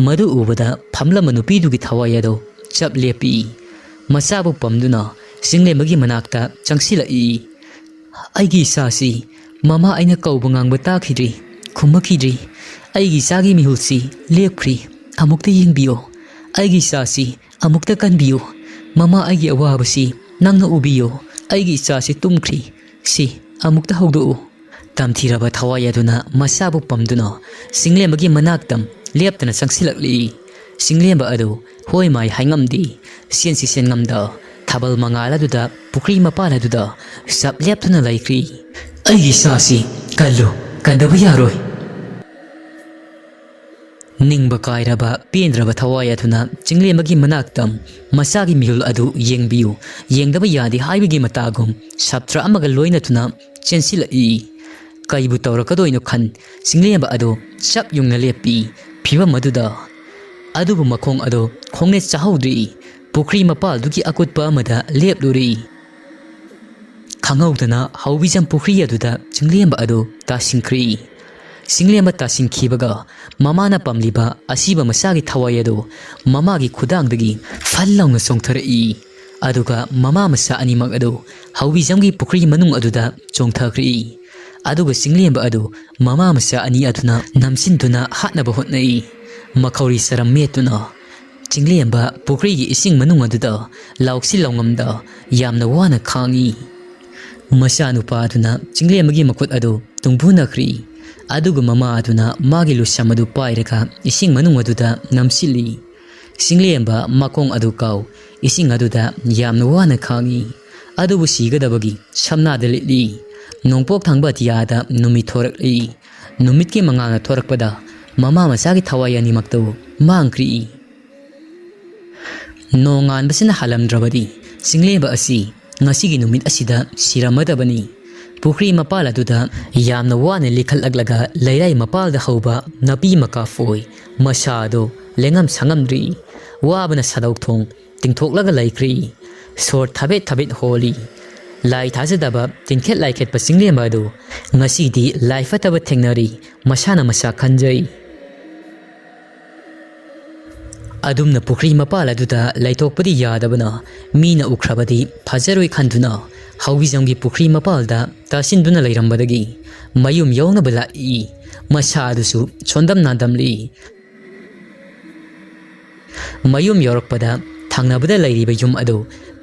ꯃꯗꯨ ꯎꯕꯗ ꯐꯝꯂꯝꯕ ꯅꯨꯄꯤꯗꯨꯒꯤ ꯊꯋꯥꯏ ꯑꯗꯨ ꯆꯞ ꯂꯦꯞꯄꯤ꯫ ꯃꯆꯥꯕꯨ ꯄꯝꯗꯨꯅ ꯆꯤꯡꯂꯦꯝꯕꯒꯤ ꯃꯅꯥꯛꯇ ꯆꯪꯁꯤꯜꯂꯛꯏ꯫ "ꯑꯩꯒꯤ ꯏꯆꯥꯁꯤ ꯃꯃꯥ ꯑꯩꯅ ꯀꯧꯕ ꯉꯥꯡꯕ ꯇꯥꯈꯤꯗ꯭ꯔꯤ, ꯈꯨꯝꯃꯛꯈꯤꯗ꯭ꯔꯤ꯫ "ꯑꯩꯒꯤ ꯏꯆꯥꯒꯤ ꯃꯤꯍꯨꯜꯁꯤ ꯂꯦꯞꯈ꯭ꯔꯤ꯫ ꯑꯃꯨꯛꯇ ꯌꯦꯡꯕꯤꯌꯨ꯫ ꯑꯩꯒꯤ ꯏꯆꯥꯁꯤ ꯑꯃꯨꯛꯇ ꯀꯟꯕꯤꯌꯨ꯫ ꯃꯃꯥ, ꯑꯩꯒꯤ ꯑꯋꯥꯕꯁꯤ ꯅꯪꯅ ꯎꯕꯤꯌꯨ꯫ ꯑꯩꯒꯤ ꯏꯆꯥꯁꯤ ꯇꯨꯝꯈ꯭ꯔꯤ꯫ ꯁꯤ ꯑꯃꯨꯛꯇ ꯍꯧꯗꯣꯛꯎ꯫" ꯇꯝꯊꯤꯔꯕ ꯊꯋꯥꯏ ꯑꯗꯨꯅ ꯃꯆꯥꯕꯨ ꯄꯝꯗꯨꯅ ꯆꯤꯡꯂꯦꯝꯕꯒꯤ ꯃꯅꯥꯛꯇ ꯂꯦꯞꯇꯅ ꯆꯪꯁꯤꯜꯂꯛꯂꯤ꯫ ꯆꯤꯡꯂꯦꯝꯕ ꯑꯗꯨ ꯍꯣꯏ ꯃꯥꯏ ꯍꯥꯏꯉꯝꯗꯦ꯫ ꯆꯦꯟꯁꯤ ꯆꯦꯟꯉꯝꯗ ꯊꯥꯕꯜ ꯃꯉꯥꯜ ꯑꯗꯨꯗ ꯄꯨꯈ꯭ꯔꯤ ꯃꯄꯥꯜ ꯑꯗꯨꯗ ꯆꯞ ꯂꯦꯞꯇꯨꯅ ꯂꯩꯈ꯭ꯔꯤ꯫ "ꯑꯩꯒꯤ ꯏꯆꯥꯁꯤ ꯀꯜꯂꯨ, ꯀꯟꯗꯕ ꯌꯥꯔꯣꯏ꯫" ꯅꯤꯡꯕ ꯀꯥꯏꯔꯕ ꯄꯦꯟꯗ꯭ꯔꯕ ꯊꯋꯥꯏ ꯑꯗꯨꯅ ꯆꯤꯡꯂꯦꯝꯕꯒꯤ ꯃꯅꯥꯛꯇ "ꯃꯆꯥꯒꯤ ꯃꯤꯍꯨꯜ ꯑꯗꯨ ꯌꯦꯡꯕꯤꯌꯨ, ꯌꯦꯡꯗꯕ ꯌꯥꯗꯦ" ꯍꯥꯏꯕꯒꯤ ꯃꯇꯥꯒꯨꯝ ꯁꯥꯇ꯭ꯔ ꯑꯃꯒ ꯂꯣꯏꯅꯗꯨꯅ ꯆꯦꯟꯁꯤꯜꯂꯛꯏ꯫ ꯀꯩꯕꯨ ꯇꯧꯔꯛꯀꯗꯣꯏꯅꯣ ꯈꯟ ꯆꯤꯡꯂꯦꯝꯕ ꯑꯗꯨ ꯆꯞ ꯌꯨꯡꯅ ꯂꯦꯞꯄꯤ꯫ ꯐꯤꯕꯝ ꯑꯗꯨꯗ ꯑꯗꯨꯕꯨ ꯃꯈꯣꯡ ꯑꯗꯨ ꯈꯣꯡꯅꯦꯠ ꯆꯥꯍꯧꯗ꯭ꯔꯤ꯫ ꯄꯨꯈ꯭ꯔꯤ ꯃꯄꯥꯜꯗꯨꯒꯤ ꯑꯀꯨꯠꯄ ꯑꯃꯗ ꯂꯦꯞꯂꯨꯔꯤ꯫ ꯈꯪꯍꯧꯗꯅ ꯍꯧꯕꯤꯖꯝ ꯄꯨꯈ꯭ꯔꯤ ꯑꯗꯨꯗ ꯆꯤꯡꯂꯦꯝꯕ ꯑꯗꯨ ꯇꯥꯁꯤꯟꯈ꯭ꯔꯤ꯫ ꯆꯤꯡꯂꯦꯝꯕ ꯇꯥꯁꯤꯟꯈꯤꯕꯒ ꯃꯃꯥꯅ ꯄꯝꯂꯤꯕ ꯑꯁꯤꯕ ꯃꯆꯥꯒꯤ ꯊꯋꯥꯏ ꯑꯗꯨ ꯃꯃꯥꯒꯤ ꯈꯨꯗꯥꯡꯗꯒꯤ ꯐꯜ ꯂꯥꯎꯅ ꯆꯣꯡꯊꯔꯛꯏ꯫ ꯑꯗꯨꯒ ꯃꯃꯥ ꯃꯆꯥ ꯑꯅꯤꯃꯛ ꯑꯗꯨ ꯍꯧꯕꯤꯖꯝꯒꯤ ꯄꯨꯈ꯭ꯔꯤ ꯃꯅꯨꯡ ꯑꯗꯨꯗ ꯆꯣꯡꯊꯈ꯭ꯔꯤ꯫ ꯑꯗꯨꯒ ꯆꯤꯡꯂꯦꯝꯕ ꯑꯗꯨ ꯃꯃꯥ ꯃꯆꯥ ꯑꯅꯤ ꯑꯗꯨꯅ ꯅꯝꯁꯤꯟꯗꯨꯅ ꯍꯥꯠꯅꯕ ꯍꯣꯠꯅꯩ꯫ ꯃꯈꯧꯔꯤ ꯆꯔꯝ ꯃꯦꯠꯇꯨꯅ ꯆꯤꯡꯂꯦꯝꯕ ꯄꯨꯈ꯭ꯔꯤꯒꯤ ꯏꯁꯤꯡ ꯃꯅꯨꯡ ꯑꯗꯨꯗ ꯂꯥꯎꯁꯤ ꯂꯥꯎꯉꯝꯗ ꯌꯥꯝꯅ ꯋꯥꯅ ꯈꯥꯡꯉꯤ꯫ ꯃꯆꯥꯅꯨꯄꯥ ꯑꯗꯨꯅ ꯆꯤꯡꯂꯦꯝꯕꯒꯤ ꯃꯈꯨꯠ ꯑꯗꯨ ꯇꯨꯡꯕꯨꯅꯈ꯭ꯔꯤ꯫ ꯑꯗꯨꯒ ꯃꯃꯥ ꯑꯗꯨꯅ ꯃꯥꯒꯤ ꯂꯨꯁꯝ ꯑꯗꯨ ꯄꯥꯏꯔꯒ ꯏꯁꯤꯡ ꯃꯅꯨꯡ ꯑꯗꯨꯗ ꯅꯝꯁꯤꯜꯂꯤ꯫ ꯆꯤꯡꯂꯦꯝꯕ ꯃꯈꯣꯡ ꯑꯗꯨ ꯀꯥꯎ ꯏꯁꯤꯡ ꯑꯗꯨꯗ ꯌꯥꯝꯅ ꯋꯥꯅ ꯈꯥꯡꯉꯤ꯫ ꯑꯗꯨꯕꯨ ꯁꯤꯒꯗꯕꯒꯤ ꯁꯝꯅꯥꯗ ꯂꯤꯠꯂꯤ꯫ ꯅꯣꯡꯄꯣꯛ ꯊꯪꯕ ꯑꯇꯤꯌꯥꯗ ꯅꯨꯃꯤꯠ ꯊꯣꯔꯛꯂꯤ꯫ ꯅꯨꯃꯤꯠꯀꯤ ꯃꯉꯥꯜꯅ ꯊꯣꯔꯛꯄꯗ ꯃꯃꯥ ꯃꯆꯥꯒꯤ ꯊꯋꯥꯏ ꯑꯅꯤꯃꯛꯇꯨ ꯃꯥꯡꯈ꯭ꯔꯤ꯫ ꯅꯣꯡꯉꯥꯟꯕꯁꯤꯅ ꯍꯥꯜꯂꯝꯗ꯭ꯔꯕꯗꯤ ꯆꯤꯡꯂꯦꯝꯕ ꯑꯁꯤ ꯉꯁꯤꯒꯤ ꯅꯨꯃꯤꯠ ꯑꯁꯤꯗ ꯁꯤꯔꯝꯃꯗꯕꯅꯤ꯫ ꯄꯨꯈ꯭ꯔꯤ ꯃꯄꯥꯜ ꯑꯗꯨꯗ ꯌꯥꯝꯅ ꯋꯥꯅ ꯂꯤꯈꯠꯂꯛꯂꯒ ꯂꯩꯔꯥꯏ ꯃꯄꯥꯜꯗ ꯍꯧꯕ ꯅꯥꯄꯤ ꯃꯀꯥꯐꯣꯏ ꯃꯁꯥ ꯑꯗꯨ ꯂꯦꯡꯉꯝ ꯁꯥꯉꯝꯗ꯭ꯔꯤ꯫ ꯋꯥꯕꯅ ꯁꯥꯗꯧ ꯊꯣꯡ ꯇꯤꯡꯊꯣꯛꯂꯒ ꯂꯩꯈ꯭ꯔꯤ꯫ ꯁꯣꯔ ꯊꯕꯦꯠ ꯊꯕꯦꯠ ꯍꯣꯜꯂꯤ꯫ ꯂꯥꯏ ꯊꯥꯖꯗꯕ ꯇꯤꯟꯈꯦꯠ ꯂꯥꯏꯈꯦꯠꯄ ꯆꯤꯡꯂꯦꯝꯕ ꯑꯗꯨ ꯉꯁꯤꯗꯤ ꯂꯥꯏ ꯐꯠꯇꯕ ꯊꯦꯡꯅꯔꯤ꯫ ꯃꯁꯥꯅ ꯃꯁꯥ ꯈꯟꯖꯩ꯫ ꯑꯗꯨꯝꯅ ꯄꯨꯈ꯭ꯔꯤ ꯃꯄꯥꯜ ꯑꯗꯨꯗ ꯂꯩꯊꯣꯛꯄꯗꯤ ꯌꯥꯗꯕꯅ ꯃꯤꯅ ꯎꯈ꯭ꯔꯕꯗꯤ ꯐꯖꯔꯣꯏ ꯈꯟꯗꯨꯅ ꯍꯧꯕꯤꯖꯝꯒꯤ ꯄꯨꯈ꯭ꯔꯤ ꯃꯄꯥꯜꯗ ꯇꯥꯁꯤꯟꯗꯨꯅ ꯂꯩꯔꯝꯕꯗꯒꯤ ꯃꯌꯨꯝ ꯌꯧꯅꯕ ꯂꯥꯛꯏ꯫ ꯃꯁꯥ ꯑꯗꯨꯁꯨ ꯁꯣꯟꯗꯝ ꯅꯥꯗꯝꯂꯤ꯫ ꯃꯌꯨꯝ ꯌꯧꯔꯛꯄꯗ ꯊꯪꯅꯕꯗ ꯂꯩꯔꯤꯕ ꯌꯨꯝ ꯑꯗꯨ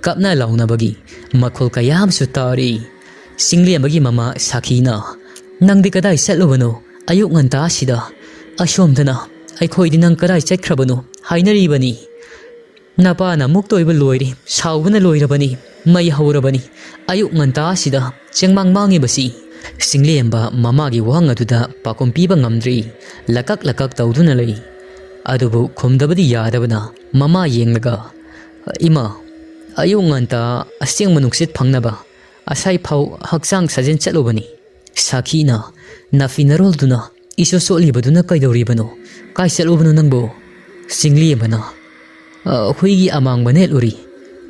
ꯀꯞꯅ ꯂꯥꯎꯅꯕꯒꯤ ꯃꯈꯣꯜ ꯀꯌꯥ ꯑꯃꯁꯨ ꯇꯥꯔꯤ꯫ ꯆꯤꯡꯂꯦꯝꯕꯒꯤ ꯃꯃꯥ ꯁꯥꯈꯤꯅ, "ꯅꯪꯗꯤ ꯀꯗꯥꯏ ꯆꯠꯂꯨꯕꯅꯣ? ꯑꯌꯨꯛ ꯉꯟꯇꯥꯁꯤꯗ ꯑꯁꯣꯝꯗꯅ ꯑꯩꯈꯣꯏꯗꯤ ꯅꯪ ꯀꯗꯥꯏ ꯆꯠꯈ꯭ꯔꯕꯅꯣ ꯍꯥꯏꯅꯔꯤꯕꯅꯤ꯫ ꯅꯄꯥꯅ ꯑꯃꯨꯛ ꯇꯣꯏꯕ ꯂꯣꯏꯔꯦ, ꯁꯥꯎꯕꯅ ꯂꯣꯏꯔꯕꯅꯤ, ꯃꯩ ꯍꯧꯔꯕꯅꯤ, ꯑꯌꯨꯛ ꯉꯟꯇꯥꯁꯤꯗ ꯆꯦꯡꯃꯥꯡ ꯃꯥꯡꯉꯤꯕꯁꯤ?" ꯆꯤꯡꯂꯦꯝꯕ ꯃꯃꯥꯒꯤ ꯋꯥꯍꯪ ꯑꯗꯨꯗ ꯄꯥꯎꯈꯨꯝ ꯄꯤꯕ ꯉꯝꯗ꯭ꯔꯤ꯫ ꯂꯀꯛ ꯂꯀꯛ ꯇꯧꯗꯨꯅ ꯂꯩ꯫ ꯑꯗꯨꯕꯨ ꯈꯨꯝꯗꯕꯗꯤ ꯌꯥꯗꯕꯅ ꯃꯃꯥ ꯌꯦꯡꯂꯒ, "ꯏꯃꯥ, ꯑꯌꯨꯛ ꯉꯟꯇꯥ ꯑꯁꯦꯡꯕ ꯅꯨꯡꯁꯤꯠ ꯐꯪꯅꯕ ꯑꯁꯥꯏ ꯐꯥꯎ ꯍꯛꯆꯥꯡ ꯁꯥꯖꯦꯜ ꯆꯠꯂꯨꯕꯅꯤ꯫ ꯁꯥꯈꯤꯅ ꯅꯥꯐꯤ ꯅꯔꯣꯜꯗꯨꯅ ꯏꯁꯣ ꯁꯣꯠꯂꯤꯕꯗꯨꯅ ꯀꯩꯗꯧꯔꯤꯕꯅꯣ? ꯀꯥꯏ ꯆꯠꯂꯨꯕꯅꯣ ꯅꯪꯕꯨ?" ꯆꯤꯡꯂꯦꯝꯕꯅ, "ꯑ, ꯍꯨꯏꯒꯤ ꯑꯃꯥꯡꯕ ꯅꯦꯠꯂꯨꯔꯤ꯫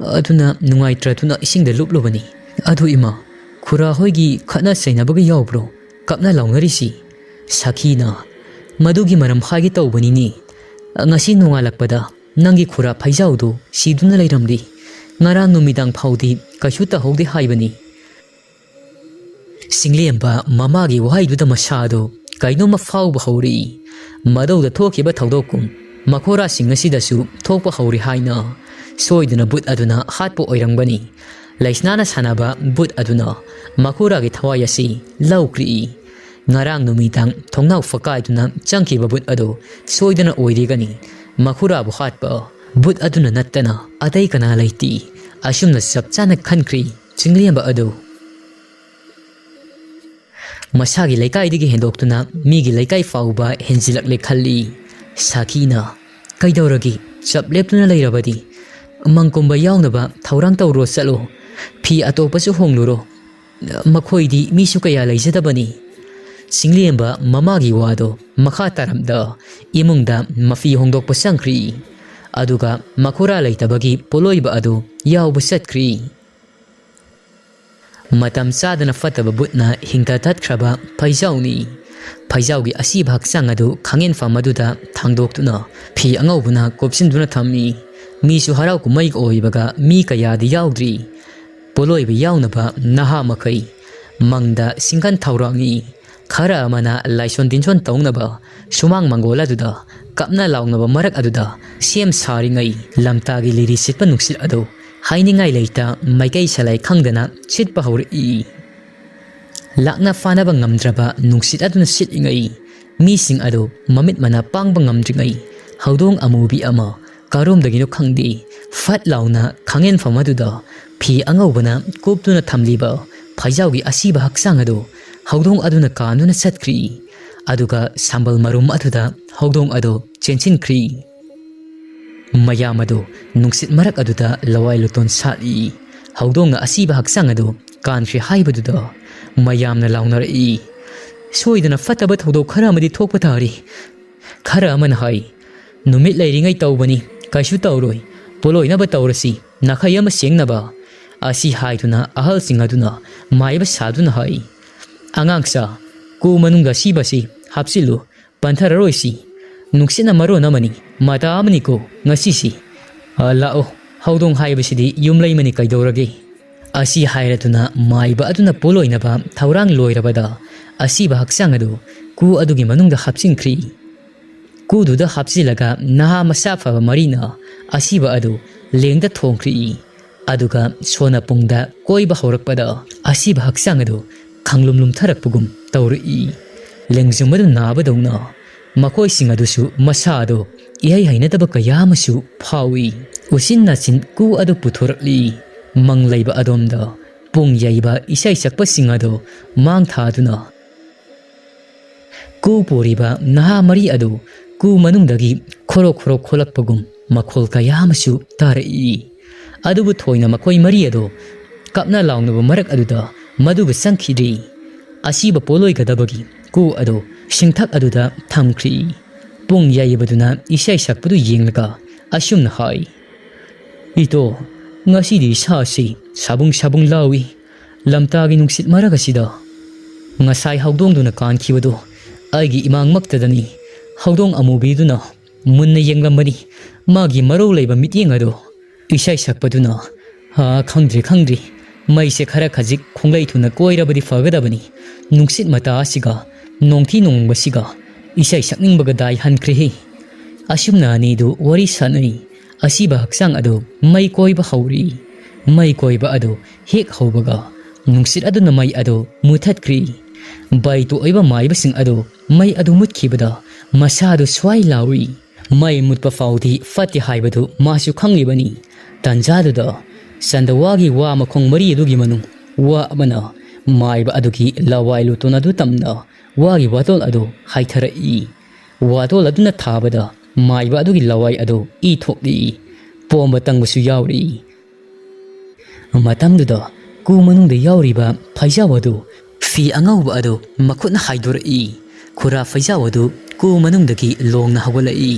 ꯑꯗꯨꯅ ꯅꯨꯡꯉꯥꯏꯇ꯭ꯔꯗꯨꯅ ꯏꯁꯤꯡꯗ ꯂꯨꯞꯂꯨꯕꯅꯤ꯫ ꯑꯗꯨ ꯏꯃꯥ, ꯈꯨꯔꯥ ꯍꯣꯏꯒꯤ ꯈꯠꯅ ꯆꯩꯅꯕꯒ ꯌꯥꯎꯕ꯭ꯔꯣ? ꯀꯞꯅ ꯂꯥꯎꯅꯔꯤꯁꯤ?" ꯁꯥꯈꯤꯅ, "ꯃꯗꯨꯒꯤ ꯃꯔꯝ ꯍꯥꯏꯒꯦ ꯇꯧꯕꯅꯤꯅꯦ꯫ ꯉꯁꯤ ꯅꯣꯡꯉꯥꯜꯂꯛꯄꯗ ꯅꯪꯒꯤ ꯈꯨꯔꯥ ꯐꯩꯖꯥꯎꯗꯨ ꯁꯤꯗꯨꯅ ꯂꯩꯔꯝꯂꯤ꯫ ꯉꯔꯥꯡ ꯅꯨꯃꯤꯗꯥꯡ ꯐꯥꯎꯗꯤ ꯀꯩꯁꯨ ꯇꯧꯍꯧꯗꯦ ꯍꯥꯏꯕꯅꯤ꯫" ꯆꯤꯡꯂꯦꯝꯕ ꯃꯃꯥꯒꯤ ꯋꯥꯍꯩꯗꯨꯗ ꯃꯁꯥꯗꯨ ꯀꯩꯅꯣꯝꯃ ꯐꯥꯎꯕ ꯍꯧꯔꯛꯏ꯫ ꯃꯗꯧꯗ ꯊꯣꯛꯈꯤꯕ ꯊꯧꯗꯣꯛꯀꯨꯝ ꯃꯈꯣꯔꯥꯁꯤꯡ ꯑꯁꯤꯗꯁꯨ ꯊꯣꯛꯄ ꯍꯧꯔꯤ ꯍꯥꯏꯅ ꯁꯣꯏꯗꯅ ꯕꯨꯠ ꯑꯗꯨꯅ ꯍꯥꯠꯄ ꯑꯣꯏꯔꯝꯒꯅꯤ꯫ ꯂꯩꯁꯅꯥꯅ ꯁꯥꯟꯅꯕ ꯕꯨꯠ ꯑꯗꯨꯅ ꯃꯈꯣꯔꯥꯒꯤ ꯊꯋꯥꯏ ꯑꯁꯤ ꯂꯧꯈ꯭ꯔꯤ꯫ ꯉꯔꯥꯡ ꯅꯨꯃꯤꯗꯥꯡ ꯊꯣꯡꯅꯥꯎ ꯐꯛꯀꯥꯏꯗꯨꯅ ꯆꯪꯈꯤꯕ ꯕꯨꯠ ꯑꯗꯨ ꯁꯣꯏꯗꯅ ꯑꯣꯏꯔꯤꯒꯅꯤ꯫ ꯃꯈꯨꯔꯥꯕꯨ ꯍꯥꯠꯄ ꯕꯨꯠ ꯑꯗꯨꯅ ꯅꯠꯇꯅ ꯑꯇꯩ ꯀꯅꯥ ꯂꯩꯇꯦ꯫ ꯑꯁꯨꯝꯅ ꯆꯞ ꯆꯥꯅ ꯈꯟꯈ꯭ꯔꯤ ꯆꯤꯡꯂꯦꯝꯕ ꯑꯗꯨ꯫ ꯃꯁꯥꯒꯤ ꯂꯩꯀꯥꯏꯗꯒꯤ ꯍꯦꯟꯗꯣꯛꯇꯨꯅ ꯃꯤꯒꯤ ꯂꯩꯀꯥꯏ ꯐꯥꯎꯕ ꯍꯦꯟꯖꯤꯜꯂꯛꯂꯦ ꯈꯜꯂꯤ꯫ ꯁꯥꯈꯤꯅ, "ꯀꯩꯗꯧꯔꯒꯦ? ꯆꯞ ꯂꯦꯞꯇꯨꯅ ꯂꯩꯔꯕꯗꯤ ꯃꯪꯀꯨꯝꯕ ꯌꯥꯎꯅꯕ ꯊꯧꯔꯥꯡ ꯇꯧꯔꯣ ꯆꯠꯂꯣ꯫ ꯐꯤ ꯑꯇꯣꯞꯄꯁꯨ ꯍꯣꯡꯂꯨꯔꯣ꯫ ꯃꯈꯣꯏꯗꯤ ꯃꯤꯁꯨ ꯀꯌꯥ ꯂꯩꯖꯗꯕꯅꯤ꯫" ꯆꯤꯡꯂꯦꯝꯕ ꯃꯃꯥꯒꯤ ꯋꯥꯗꯣ ꯃꯈꯥ ꯇꯥꯔꯝꯗ ꯏꯃꯨꯡꯗ ꯃꯐꯤ ꯍꯣꯡꯗꯣꯛꯄ ꯆꯪꯈ꯭ꯔꯤ꯫ ꯑꯗꯨꯒ ꯃꯈꯨꯔꯥ ꯂꯩꯇꯕꯒꯤ ꯄꯣꯠꯂꯣꯏꯕ ꯑꯗꯨ ꯌꯥꯎꯕ ꯆꯠꯈ꯭ꯔꯤ꯫ ꯃꯇꯝ ꯆꯥꯗꯅ ꯐꯠꯇꯕ ꯕꯨꯠꯅ ꯍꯤꯡꯊ ꯊꯠꯈ꯭ꯔꯕ ꯐꯩꯖꯥꯎꯅꯤ꯫ ꯐꯩꯖꯥꯎꯒꯤ ꯑꯁꯤꯕ ꯍꯛꯆꯥꯡ ꯑꯗꯨ ꯈꯥꯡꯉꯦꯟꯐꯝ ꯑꯗꯨꯗ ꯊꯥꯡꯗꯣꯛꯇꯨꯅ ꯐꯤ ꯑꯉꯧꯕꯅ ꯀꯨꯞꯁꯤꯟꯗꯨꯅ ꯊꯝꯃꯤ꯫ ꯃꯤꯁꯨ ꯍꯔꯥꯎ ꯀꯨꯝꯍꯩꯒ ꯑꯣꯏꯕꯒ ꯃꯤ ꯀꯌꯥꯗꯤ ꯌꯥꯎꯗ꯭ꯔꯤ꯫ ꯄꯣꯠꯂꯣꯏꯕ ꯌꯥꯎꯅꯕ ꯅꯍꯥ ꯃꯈꯩ ꯃꯪꯗ ꯁꯤꯡꯒꯟ ꯊꯧꯔꯥꯡꯏ꯫ ꯈꯔ ꯑꯃꯅ ꯂꯥꯏꯁꯣꯟ ꯇꯤꯟꯁꯣꯟ ꯇꯧꯅꯕ ꯁꯨꯃꯥꯡ ꯃꯪꯒꯣꯜ ꯑꯗꯨꯗ ꯀꯞꯅ ꯂꯥꯎꯅꯕ ꯃꯔꯛ ꯑꯗꯨꯗ ꯁꯦꯝ ꯁꯥꯔꯤꯉꯩ, ꯂꯝꯇꯥꯒꯤ ꯂꯤꯔꯤ ꯁꯤꯠꯄ ꯅꯨꯡꯁꯤꯠ ꯑꯗꯨ ꯍꯥꯏꯅꯤꯡꯉꯥꯏ ꯂꯩꯇ ꯃꯥꯏꯀꯩ ꯁꯂꯥꯏ ꯈꯪꯗꯅ ꯁꯤꯠꯄ ꯍꯧꯔꯛꯏ꯫ ꯂꯥꯛꯅ ꯐꯥꯅꯕ ꯉꯝꯗ꯭ꯔꯕ ꯅꯨꯡꯁꯤꯠ ꯑꯗꯨꯅ ꯁꯤꯠꯂꯤꯉꯩ, ꯃꯤꯁꯤꯡ ꯑꯗꯨ ꯃꯃꯤꯠ ꯃꯅꯥ ꯄꯥꯡꯕ ꯉꯝꯗ꯭ꯔꯤꯉꯩ, ꯍꯧꯗꯣꯡ ꯑꯃꯨꯕꯤ ꯑꯃ ꯀꯔꯣꯝꯗꯒꯤꯅꯣ ꯈꯪꯗꯦ, ꯐꯠ ꯂꯥꯎꯅ ꯈꯥꯡꯉꯦꯟꯐꯝ ꯑꯗꯨꯗ ꯐꯤ ꯑꯉꯧꯕꯅ ꯀꯨꯞꯇꯨꯅ ꯊꯝꯂꯤꯕ ꯐꯩꯖꯥꯎꯒꯤ ꯑꯁꯤꯕ ꯍꯛꯆꯥꯡ ꯑꯗꯨ ꯍꯧꯗꯣꯡ ꯑꯗꯨꯅ ꯀꯥꯟꯗꯨꯅ ꯆꯠꯈ꯭ꯔꯤ꯫ ꯑꯗꯨꯒ ꯁꯝꯕꯜ ꯃꯔꯨꯝ ꯑꯗꯨꯗ ꯍꯧꯗꯣꯡ ꯑꯗꯨ ꯆꯦꯟꯁꯤꯟꯈ꯭ꯔꯤ꯫ ꯃꯌꯥꯝ ꯑꯗꯨ ꯅꯨꯡꯁꯤꯠ ꯃꯔꯛ ꯑꯗꯨꯗ ꯂꯋꯥꯏ ꯂꯨꯇꯣꯟ ꯁꯥꯠꯂꯤ꯫ ꯍꯧꯗꯣꯡꯅ ꯑꯁꯤꯕ ꯍꯛꯆꯥꯡ ꯑꯗꯨ ꯀꯥꯟꯈ꯭ꯔꯦ ꯍꯥꯏꯕꯗꯨꯗ ꯃꯌꯥꯝꯅ ꯂꯥꯎꯅꯔꯛꯏ꯫ "ꯁꯣꯏꯗꯅ ꯐꯠꯇꯕ ꯊꯧꯗꯣꯛ ꯈꯔ ꯑꯃꯗꯤ ꯊꯣꯛꯄ ꯇꯥꯔꯤ꯫" ꯈꯔ ꯑꯃꯅ ꯍꯥꯏ, "ꯅꯨꯃꯤꯠ ꯂꯩꯔꯤꯉꯩ ꯇꯧꯕꯅꯤ, ꯀꯩꯁꯨ ꯇꯧꯔꯣꯏ, ꯄꯣꯠꯂꯣꯏꯅꯕ ꯇꯧꯔꯁꯤ, ꯅꯥꯈꯩ ꯑꯃ ꯁꯦꯡꯅꯕ꯫" ꯑꯁꯤ ꯍꯥꯏꯗꯨꯅ ꯑꯍꯜꯁꯤꯡ ꯑꯗꯨꯅ ꯃꯥꯏꯕ ꯁꯥꯗꯨꯅ ꯍꯥꯏ, "ꯑꯉꯥꯡꯁꯥ, ꯀꯨ ꯃꯅꯨꯡꯗ ꯑꯁꯤꯕꯁꯤ ꯍꯥꯞꯆꯤꯜꯂꯨ, ꯄꯟꯊꯔꯔꯣꯏꯁꯤ꯫ ꯅꯨꯡꯁꯤꯠꯅ ꯃꯔꯣꯟ ꯑꯃꯅꯤ, ꯃꯇꯥ ꯑꯃꯅꯤꯀꯣ ꯉꯁꯤꯁꯤ꯫ ꯑ, ꯂꯥꯛꯑꯣ, ꯍꯧꯗꯣꯡ ꯍꯥꯏꯕꯁꯤꯗꯤ ꯌꯨꯝꯂꯩꯃꯅꯤ ꯀꯩꯗꯧꯔꯒꯦ?" ꯑꯁꯤ ꯍꯥꯏꯔꯗꯨꯅ ꯃꯥꯏꯕ ꯑꯗꯨꯅ ꯄꯣꯠꯂꯣꯏꯅꯕ ꯊꯧꯔꯥꯡ ꯂꯣꯏꯔꯕꯗ ꯑꯁꯤꯕ ꯍꯛꯆꯥꯡ ꯑꯗꯨ ꯀꯨ ꯑꯗꯨꯒꯤ ꯃꯅꯨꯡꯗ ꯍꯥꯞꯆꯤꯟꯈ꯭ꯔꯤ꯫ ꯀꯨꯗꯨꯗ ꯍꯥꯞꯆꯤꯜꯂꯒ ꯅꯍꯥ ꯃꯁꯥ ꯐꯕ ꯃꯔꯤꯅ ꯑꯁꯤꯕ ꯑꯗꯨ ꯂꯦꯡꯗ ꯊꯣꯡꯈ꯭ꯔꯤ꯫ ꯑꯗꯨꯒ ꯁꯣꯟꯅ ꯄꯨꯡꯗ ꯀꯣꯏꯕ ꯍꯧꯔꯛꯄꯗ ꯑꯁꯤꯕ ꯍꯛꯆꯥꯡ ꯑꯗꯨ ꯈꯪꯂꯨꯝ ꯂꯨꯝꯊꯔꯛꯄꯒꯨꯝ ꯇꯧꯔꯛꯏ꯫ ꯂꯦꯡꯖꯨꯝ ꯑꯗꯨ ꯅꯥꯕꯗꯧꯅ ꯃꯈꯣꯏꯁꯤꯡ ꯑꯗꯨꯁꯨ ꯃꯁꯥ ꯑꯗꯨ ꯏꯍꯩ ꯍꯩꯅꯗꯕ ꯀꯌꯥ ꯑꯃꯁꯨ ꯐꯥꯎꯏ꯫ ꯎꯆꯤꯟ ꯅꯥꯆꯤꯟ ꯀꯨ ꯑꯗꯨ ꯄꯨꯊꯣꯔꯛꯂꯤ꯫ ꯃꯪ ꯂꯩꯕ ꯑꯗꯣꯝꯗ ꯄꯨꯡ ꯌꯩꯕ ꯏꯁꯩ ꯁꯛꯄꯁꯤꯡ ꯑꯗꯨ ꯃꯥꯡ ꯊꯥꯗꯨꯅ ꯀꯨ ꯄꯨꯔꯤꯕ ꯅꯍꯥ ꯃꯔꯤ ꯑꯗꯨ ꯀꯨ ꯃꯅꯨꯡꯗꯒꯤ ꯈꯣꯔꯣꯛ ꯈꯣꯔꯣꯛ ꯈꯣꯂꯛꯄꯒꯨꯝ ꯃꯈꯣꯜ ꯀꯌꯥ ꯑꯃꯁꯨ ꯇꯥꯔꯛꯏ꯫ ꯑꯗꯨꯕꯨ ꯊꯣꯏꯅ ꯃꯈꯣꯏ ꯃꯔꯤ ꯑꯗꯨ ꯀꯞꯅ ꯂꯥꯎꯅꯕ ꯃꯔꯛ ꯑꯗꯨꯗ ꯃꯗꯨꯕꯨ ꯆꯪꯈꯤꯗ꯭ꯔꯤ꯫ ꯑꯁꯤꯕ ꯄꯣꯠꯂꯣꯏꯒꯗꯕꯒꯤ ꯀꯨ ꯑꯗꯨ ꯁꯤꯡꯊꯛ ꯑꯗꯨꯗ ꯊꯝꯈ꯭ꯔꯤ꯫ ꯄꯨꯡ ꯌꯩꯕꯗꯨꯅ ꯏꯁꯩ ꯁꯛꯄꯗꯨ ꯌꯦꯡꯂꯒ ꯑꯁꯨꯝꯅ ꯍꯥꯏ, "ꯏꯇꯣ, ꯉꯁꯤꯗꯤ ꯏꯁꯥꯁꯤ ꯁꯥꯕꯨꯡ ꯁꯥꯕꯨꯡ ꯂꯥꯎꯏ꯫ ꯂꯝꯇꯥꯒꯤ ꯅꯨꯡꯁꯤꯠ ꯃꯔꯛ ꯑꯁꯤꯗ ꯉꯁꯥꯏ ꯍꯧꯗꯣꯡꯗꯨꯅ ꯀꯥꯟꯈꯤꯕꯗꯨ ꯑꯩꯒꯤ ꯏꯃꯥꯡꯃꯛꯇꯗꯅꯤ꯫ ꯍꯧꯗꯣꯡ ꯑꯃꯨꯕꯤꯗꯨꯅ ꯃꯨꯟꯅ ꯌꯦꯡꯂꯝꯕꯅꯤ꯫ ꯃꯥꯒꯤ ꯃꯔꯧ ꯂꯩꯕ ꯃꯤꯠꯌꯦꯡ ꯑꯗꯨ ꯏꯁꯩ ꯁꯛꯄꯗꯨꯅ, ꯑꯥ, ꯈꯪꯗ꯭ꯔꯤ, ꯈꯪꯗ꯭ꯔꯤ꯫ "ꯃꯩꯁꯦ ꯈꯔ ꯈꯖꯤꯛ ꯈꯣꯡꯂꯩ ꯊꯨꯅ ꯀꯣꯏꯔꯕꯗꯤ ꯐꯒꯗꯕꯅꯤ꯫ ꯅꯨꯡꯁꯤꯠ ꯃꯇꯥ ꯑꯁꯤꯒ ꯅꯣꯡꯊꯤ ꯅꯣꯡꯃꯪꯕꯁꯤꯒ ꯏꯁꯩ ꯁꯛꯅꯤꯡꯕꯒ ꯗꯥꯏ ꯍꯟꯈ꯭ꯔꯦꯍꯦ꯫" ꯑꯁꯨꯝꯅ ꯑꯅꯤꯗꯨ ꯋꯥꯔꯤ ꯁꯥꯟꯅꯩ꯫ ꯑꯁꯤꯕ ꯍꯛꯆꯥꯡ ꯑꯗꯨ ꯃꯩ ꯀꯣꯏꯕ ꯍꯧꯔꯤ꯫ ꯃꯩ ꯀꯣꯏꯕ ꯑꯗꯨ ꯍꯦꯛ ꯍꯧꯕꯒ ꯅꯨꯡꯁꯤꯠ ꯑꯗꯨꯅ ꯃꯩ ꯑꯗꯨ ꯃꯨꯊꯠꯈ꯭ꯔꯤ꯫ ꯕꯥꯏꯇꯨ ꯑꯣꯏꯕ ꯃꯥꯏꯕꯁꯤꯡ ꯑꯗꯨ ꯃꯩ ꯑꯗꯨ ꯃꯨꯠꯈꯤꯕꯗ ꯃꯁꯥꯗꯨ ꯁ꯭ꯋꯥꯏ ꯂꯥꯎꯏ꯫ ꯃꯩ ꯃꯨꯠꯄ ꯐꯥꯎꯗꯤ ꯐꯠꯇꯦ ꯍꯥꯏꯕꯗꯨ ꯃꯥꯁꯨ ꯈꯪꯂꯤꯕꯅꯤ꯫ ꯇꯟꯖꯥꯗꯨꯗ ꯆꯟꯗꯋꯥꯒꯤ ꯋꯥ ꯃꯈꯣꯡ ꯃꯔꯤ ꯑꯗꯨꯒꯤ ꯃꯅꯨꯡ ꯋꯥ ꯑꯃꯅ ꯃꯥꯏꯕ ꯑꯗꯨꯒꯤ ꯂꯋꯥꯏ ꯂꯨꯇꯣꯟ ꯑꯗꯨ ꯇꯝꯅ ꯋꯥꯒꯤ ꯋꯥꯇꯣꯜ ꯑꯗꯨ ꯍꯥꯏꯊꯔꯛꯏ꯫ ꯋꯥꯇꯣꯜ ꯑꯗꯨꯅ ꯊꯥꯕꯗ ꯃꯥꯏꯕ ꯑꯗꯨꯒꯤ ꯂꯋꯥꯏ ꯑꯗꯨ ꯏ ꯊꯣꯛꯂꯤ꯫ ꯄꯣꯝꯕ ꯇꯪꯕꯁꯨ ꯌꯥꯎꯔꯤ꯫ ꯃꯇꯝꯗꯨꯗ ꯀꯨ ꯃꯅꯨꯡꯗ ꯌꯥꯎꯔꯤꯕ ꯐꯩꯖꯥꯎ ꯑꯗꯨ, ꯐꯤ ꯑꯉꯧꯕ ꯑꯗꯨ ꯃꯈꯨꯠꯅ ꯍꯥꯏꯗꯣꯔꯛꯏ꯫ ꯈꯨꯔꯥ ꯐꯩꯖꯥꯎ ꯑꯗꯨ ꯀꯨ ꯃꯅꯨꯡꯗꯒꯤ ꯂꯣꯡꯅ ꯍꯧꯒꯠꯂꯛꯏ꯫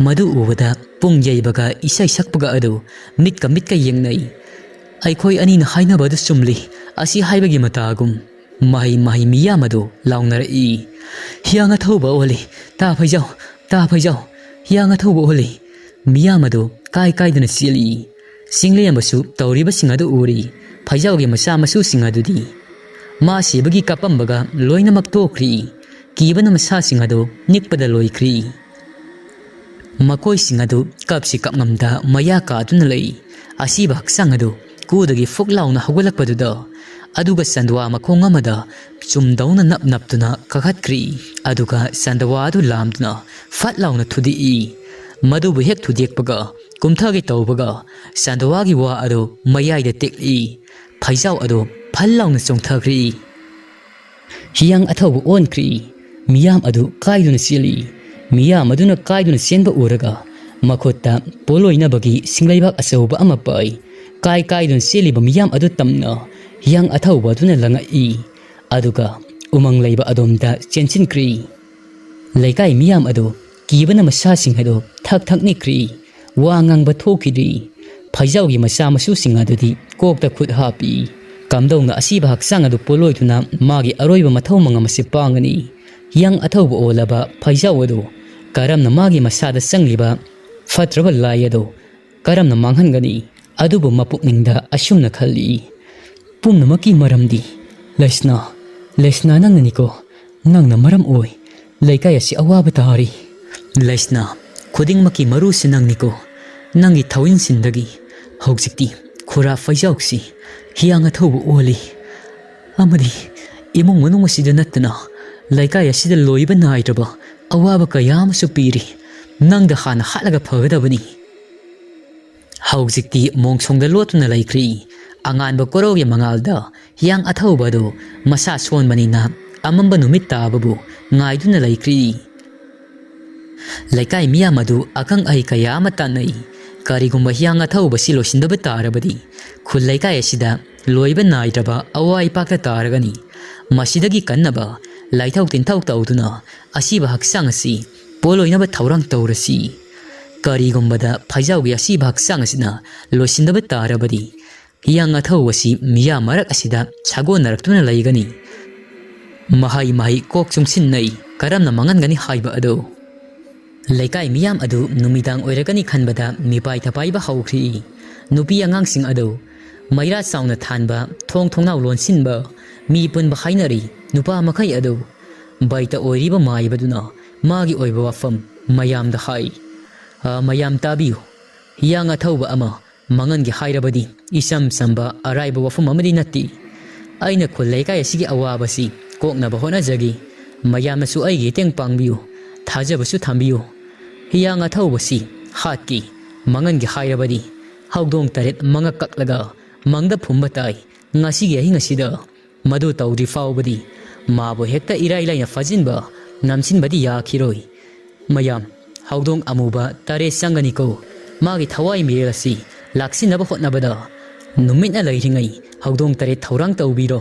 ꯃꯗꯨ ꯎꯕꯗ ꯄꯨꯡ ꯌꯩꯕꯒ ꯏꯁꯩ ꯁꯛꯄꯒ ꯑꯗꯨ ꯃꯤꯠꯀ ꯃꯤꯠꯀ ꯌꯦꯡꯅꯩ꯫ "ꯑꯩꯈꯣꯏ ꯑꯅꯤꯅ ꯍꯥꯏꯅꯕ ꯑꯗꯨ ꯆꯨꯝꯂꯤ꯫ ꯑꯁꯤ ꯍꯥꯏꯕꯒꯤ ꯃꯇꯥꯒꯨꯝ ꯃꯍꯩ ꯃꯍꯩ ꯃꯤꯌꯥꯝ ꯑꯗꯨ ꯂꯥꯎꯅꯔꯛꯏ꯫ "ꯍꯤꯌꯥꯡ ꯑꯊꯧꯕ ꯑꯣꯜꯂꯤ! ꯇꯥ ꯐꯩꯖꯥꯎ! ꯇꯥ ꯐꯩꯖꯥꯎ! ꯍꯤꯌꯥꯡ ꯑꯊꯧꯕ ꯑꯣꯜꯂꯤ!" ꯃꯤꯌꯥꯝ ꯑꯗꯨ ꯀꯥꯏ ꯀꯥꯏꯗꯨꯅ ꯆꯦꯜꯂꯤ꯫ ꯆꯤꯡꯂꯦꯝꯕꯁꯨ ꯇꯧꯔꯤꯕꯁꯤꯡ ꯑꯗꯨ ꯎꯔꯤ꯫ ꯐꯩꯖꯥꯎꯒꯤ ꯃꯆꯥ ꯃꯁꯨꯁꯤꯡ ꯑꯗꯨꯗꯤ ꯃꯥ ꯁꯤꯕꯒꯤ ꯀꯥꯞꯄꯝꯕꯒ ꯂꯣꯏꯅꯃꯛ ꯇꯣꯛꯈ꯭ꯔꯤ꯫ ꯀꯤꯕꯅ ꯃꯁꯥꯁꯤꯡ ꯑꯗꯨ ꯅꯤꯛꯄꯗ ꯂꯣꯏꯈ꯭ꯔꯤ꯫ ꯃꯈꯣꯏꯁꯤꯡ ꯑꯗꯨ ꯀꯞꯁꯤ ꯀꯞꯉꯝꯗ ꯃꯌꯥ ꯀꯥꯗꯨꯅ ꯂꯩ꯫ ꯑꯁꯤꯕ ꯍꯛꯆꯥꯡ ꯑꯗꯨ ꯀꯨꯗꯒꯤ ꯐꯨꯛ ꯂꯥꯎꯅ ꯍꯧꯒꯠꯂꯛꯄꯗꯨꯗ, ꯑꯗꯨꯒ ꯆꯟꯗꯋꯥ ꯃꯈꯣꯡ ꯑꯃꯗ ꯆꯨꯝꯗꯧꯅ ꯅꯞ ꯅꯞꯇꯨꯅ ꯀꯥꯈꯠꯈ꯭ꯔꯤ꯫ ꯑꯗꯨꯒ ꯆꯟꯗꯋꯥ ꯑꯗꯨ ꯂꯥꯝꯗꯨꯅ ꯐꯠ ꯂꯥꯎꯅ ꯊꯨꯗꯦꯛꯏ꯫ ꯃꯗꯨꯕꯨ ꯍꯦꯛ ꯊꯨꯗꯦꯛꯄꯒ, ꯀꯨꯝꯊꯒꯦ ꯇꯧꯕꯒ, ꯆꯟꯗꯋꯥꯒꯤ ꯋꯥ ꯑꯗꯨ ꯃꯌꯥꯏꯗ ꯇꯦꯛꯂꯤ꯫ ꯐꯩꯖꯥꯎ ꯑꯗꯨ ꯐꯜ ꯂꯥꯎꯅ ꯆꯣꯡꯊꯈ꯭ꯔꯤ꯫ ꯍꯤꯌꯥꯡ ꯑꯊꯧꯕ ꯑꯣꯟꯈ꯭ꯔꯤ꯫ ꯃꯤꯌꯥꯝ ꯑꯗꯨ ꯀꯥꯏꯗꯨꯅ ꯆꯦꯜꯂꯤ꯫ ꯃꯤꯌꯥꯝ ꯑꯗꯨꯅ ꯀꯥꯏꯗꯨꯅ ꯆꯦꯟꯕ ꯎꯔꯒ ꯃꯈꯨꯠꯇ ꯄꯣꯠꯂꯣꯏꯅꯕꯒꯤ ꯁꯤꯡꯂꯩꯕꯥꯛ ꯑꯆꯧꯕ ꯑꯃ ꯄꯥꯏ꯫ ꯀꯥꯏ ꯀꯥꯏꯗꯨꯅ ꯆꯦꯜꯂꯤꯕ ꯃꯤꯌꯥꯝ ꯑꯗꯨ ꯇꯝꯅ ꯍꯤꯌꯥꯡ ꯑꯊꯧꯕ ꯑꯗꯨꯅ ꯂꯪꯉꯛꯏ꯫ ꯑꯗꯨꯒ ꯎꯃꯪ ꯂꯩꯕ ꯑꯗꯣꯝꯗ ꯆꯦꯟꯁꯤꯟꯈ꯭ꯔꯤ꯫ ꯂꯩꯀꯥꯏ ꯃꯤꯌꯥꯝ ꯑꯗꯨ ꯀꯤꯕꯅ ꯃꯁꯥꯁꯤꯡ ꯑꯗꯨ ꯊꯛ ꯊꯛ ꯅꯤꯛꯈ꯭ꯔꯤ꯫ ꯋꯥ ꯉꯥꯡꯕ ꯊꯣꯛꯈꯤꯗ꯭ꯔꯤ꯫ ꯐꯩꯖꯥꯎꯒꯤ ꯃꯆꯥ ꯃꯁꯨꯁꯤꯡ ꯑꯗꯨꯗꯤ ꯀꯣꯛꯇ ꯈꯨꯠ ꯍꯥꯞꯄꯤ꯫ ꯀꯝꯗꯧꯅ ꯑꯁꯤꯕ ꯍꯛꯆꯥꯡ ꯑꯗꯨ ꯄꯣꯠꯂꯣꯏꯗꯨꯅ ꯃꯥꯒꯤ ꯑꯔꯣꯏꯕ ꯃꯊꯧ ꯃꯉꯝ ꯑꯁꯤ ꯄꯥꯡꯒꯅꯤ? ꯍꯤꯌꯥꯡ ꯑꯊꯧꯕ ꯑꯣꯜꯂꯕ ꯐꯩꯖꯥꯎ ꯑꯗꯨ ꯀꯔꯝꯅ ꯃꯥꯒꯤ ꯃꯁꯥꯗ ꯆꯪꯂꯤꯕ ꯐꯠꯇ꯭ꯔꯕ ꯂꯥꯏ ꯑꯗꯨ ꯀꯔꯝꯅ ꯃꯥꯡꯍꯟꯒꯅꯤ? ꯑꯗꯨꯕꯨ ꯃꯄꯨꯛꯅꯤꯡꯗ ꯑꯁꯨꯝꯅ ꯈꯜꯂꯤ, ꯄꯨꯝꯅꯃꯛꯀꯤ ꯃꯔꯝꯗꯤ ꯂꯩꯁꯅꯥ, ꯂꯩꯁꯅꯥ ꯅꯪꯅꯅꯤꯀꯣ꯫ ꯅꯪꯅ ꯃꯔꯝ ꯑꯣꯏ ꯂꯩꯀꯥꯏ ꯑꯁꯤ ꯑꯋꯥꯕ ꯇꯥꯔꯤ꯫ ꯂꯩꯁꯅꯥ, ꯈꯨꯗꯤꯡꯃꯛꯀꯤ ꯃꯔꯨꯁꯤ ꯅꯪꯅꯤꯀꯣ꯫ ꯅꯪꯒꯤ ꯊꯧꯏꯟꯁꯤꯟꯗꯒꯤ ꯍꯧꯖꯤꯛꯇꯤ ꯈꯨꯔꯥ ꯐꯩꯖꯥꯎꯁꯤ ꯍꯤꯌꯥꯡ ꯑꯊꯧꯕ ꯑꯣꯜꯂꯤ꯫ ꯑꯃꯗꯤ ꯏꯃꯨꯡ ꯃꯅꯨꯡ ꯑꯁꯤꯗ ꯅꯠꯇꯅ ꯂꯩꯀꯥꯏ ꯑꯁꯤꯗ ꯂꯣꯏꯕ ꯅꯥꯏꯗ꯭ꯔꯕ ꯑꯋꯥꯕ ꯀꯌꯥ ꯑꯃꯁꯨ ꯄꯤꯔꯤ꯫ ꯅꯪꯗ ꯍꯥꯟꯅ ꯍꯥꯠꯂꯒ ꯐꯒꯗꯕꯅꯤ꯫ ꯍꯧꯖꯤꯛꯇꯤ ꯃꯣꯡꯁꯣꯡꯗ ꯂꯣꯠꯇꯨꯅ ꯂꯩꯈ꯭ꯔꯤ꯫ ꯑꯉꯥꯟꯕ ꯀꯣꯔꯧꯒꯤ ꯃꯉꯥꯜꯗ ꯍꯤꯌꯥꯡ ꯑꯊꯧꯕ ꯑꯗꯨ ꯃꯁꯥ ꯁꯣꯟꯕꯅꯤꯅ ꯑꯃꯝꯕ ꯅꯨꯃꯤꯠ ꯇꯥꯕꯕꯨ ꯉꯥꯏꯗꯨꯅ ꯂꯩꯈ꯭ꯔꯤ꯫ ꯂꯩꯀꯥꯏ ꯃꯤꯌꯥꯝ ꯑꯗꯨ ꯑꯈꯪ ꯑꯍꯩ ꯀꯌꯥ ꯑꯃ ꯇꯥꯟꯅꯩ꯫ ꯀꯔꯤꯒꯨꯝꯕ ꯍꯤꯌꯥꯡ ꯑꯊꯧꯕꯁꯤ ꯂꯣꯏꯁꯤꯟꯗꯕ ꯇꯥꯔꯕꯗꯤ ꯈꯨꯜ ꯂꯩꯀꯥꯏ ꯑꯁꯤꯗ ꯂꯣꯏꯕ ꯅꯥꯏꯗ꯭ꯔꯕ ꯑꯋꯥ ꯏꯄꯥꯛꯇ ꯇꯥꯔꯒꯅꯤ꯫ ꯃꯁꯤꯗꯒꯤ ꯀꯟꯅꯕ ꯂꯥꯏꯊꯣꯛ ꯇꯤꯟꯊꯧ ꯇꯧꯗꯨꯅ ꯑꯁꯤꯕ ꯍꯛꯆꯥꯡ ꯑꯁꯤ ꯄꯣꯂꯣꯏꯅꯕ ꯊꯧꯔꯥꯡ ꯇꯧꯔꯁꯤ꯫ ꯀꯔꯤꯒꯨꯝꯕꯗ ꯐꯩꯖꯥꯎꯒꯤ ꯑꯁꯤꯕ ꯍꯛꯆꯥꯡ ꯑꯁꯤꯅ ꯂꯣꯏꯁꯤꯟꯗꯕ ꯇꯥꯔꯕꯗꯤ ꯍꯤꯌꯥꯡ ꯑꯊꯧꯕꯁꯤ ꯃꯤꯌꯥꯝ ꯃꯔꯛ ꯑꯁꯤꯗ ꯁꯥꯒꯣꯟꯅꯔꯛꯇꯨꯅ ꯂꯩꯒꯅꯤ꯫ ꯃꯍꯩ ꯃꯍꯩ ꯀꯣꯛ ꯆꯨꯡꯁꯤꯟꯅꯩ꯫ ꯀꯔꯝꯅ ꯃꯥꯡꯍꯟꯒꯅꯤ ꯍꯥꯏꯕ ꯑꯗꯨ꯫ ꯂꯩꯀꯥꯏ ꯃꯤꯌꯥꯝ ꯑꯗꯨ ꯅꯨꯃꯤꯗꯥꯡ ꯑꯣꯏꯔꯒꯅꯤ ꯈꯟꯕꯗ ꯃꯤꯄꯥꯏ ꯊꯄꯥꯏꯕ ꯍꯧꯈ꯭ꯔꯤ꯫ ꯅꯨꯄꯤ ꯑꯉꯥꯡꯁꯤꯡ ꯑꯗꯨ ꯃꯩꯔꯥ ꯆꯥꯎꯅ ꯊꯥꯟꯕ, ꯊꯣꯡ ꯊꯣꯡꯅꯥꯎ ꯂꯣꯟꯁꯤꯟꯕ, ꯃꯤ ꯄꯨꯟꯕ ꯍꯥꯏꯅꯔꯤ꯫ ꯅꯨꯄꯥ ꯃꯈꯩ ꯑꯗꯨ ꯕꯥꯏꯇ ꯑꯣꯏꯔꯤꯕ ꯃꯥꯏꯕꯗꯨꯅ ꯃꯥꯒꯤ ꯑꯣꯏꯕ ꯋꯥꯐꯝ ꯃꯌꯥꯝꯗ ꯍꯥꯏ꯫ "ꯑ, ꯃꯌꯥꯝ ꯇꯥꯕꯤꯌꯨ꯫ ꯍꯤꯌꯥꯡ ꯑꯊꯧꯕ ꯑꯃ ꯃꯥꯡꯍꯟꯒꯦ ꯍꯥꯏꯔꯕꯗꯤ ꯏꯆꯝ ꯆꯝꯕ ꯑꯔꯥꯏꯕ ꯋꯥꯐꯝ ꯑꯃꯗꯤ ꯅꯠꯇꯦ꯫ ꯑꯩꯅ ꯈꯨꯜ ꯂꯩꯀꯥꯏ ꯑꯁꯤꯒꯤ ꯑꯋꯥꯕꯁꯤ ꯀꯣꯛꯅꯕ ꯍꯣꯠꯅꯖꯒꯦ꯫ ꯃꯌꯥꯝꯅꯁꯨ ꯑꯩꯒꯤ ꯃꯇꯦꯡ ꯄꯥꯡꯕꯤꯌꯨ, ꯊꯥꯖꯕꯁꯨ ꯊꯝꯕꯤꯌꯨ꯫ ꯍꯤꯌꯥꯡ ꯑꯊꯧꯕꯁꯤ ꯍꯥꯠꯀꯦ, ꯃꯥꯡꯍꯟꯒꯦ ꯍꯥꯏꯔꯕꯗꯤ ꯍꯧꯗꯣꯡ ꯇꯔꯦꯠ ꯃꯉꯛ ꯀꯛꯂꯒ ꯃꯪꯗ ꯐꯨꯝꯕ ꯇꯥꯏ꯫ ꯉꯁꯤꯒꯤ ꯑꯍꯤꯡ ꯑꯁꯤꯗ ꯃꯗꯨ ꯇꯧꯗ꯭ꯔꯤ ꯐꯥꯎꯕꯗꯤ ꯃꯥꯕꯨ ꯍꯦꯛꯇ ꯏꯔꯥꯏ ꯂꯥꯏꯅ ꯐꯥꯖꯤꯟꯕ, ꯅꯝꯁꯤꯟꯕꯗꯤ ꯌꯥꯈꯤꯔꯣꯏ꯫ ꯃꯌꯥꯝ, ꯍꯧꯗꯣꯡ ꯑꯃꯨꯕ ꯇꯔꯦꯠ ꯆꯪꯒꯅꯤꯀꯣ꯫ ꯃꯥꯒꯤ ꯊꯋꯥꯏ ꯃꯤꯔꯦꯜ ꯑꯁꯤ ꯂꯥꯛꯁꯤꯟꯅꯕ ꯍꯣꯠꯅꯕꯗ ꯅꯨꯃꯤꯠꯅ ꯂꯩꯔꯤꯉꯩ ꯍꯧꯗꯣꯡ ꯇꯔꯦꯠ ꯊꯧꯔꯥꯡ ꯇꯧꯕꯤꯔꯣ꯫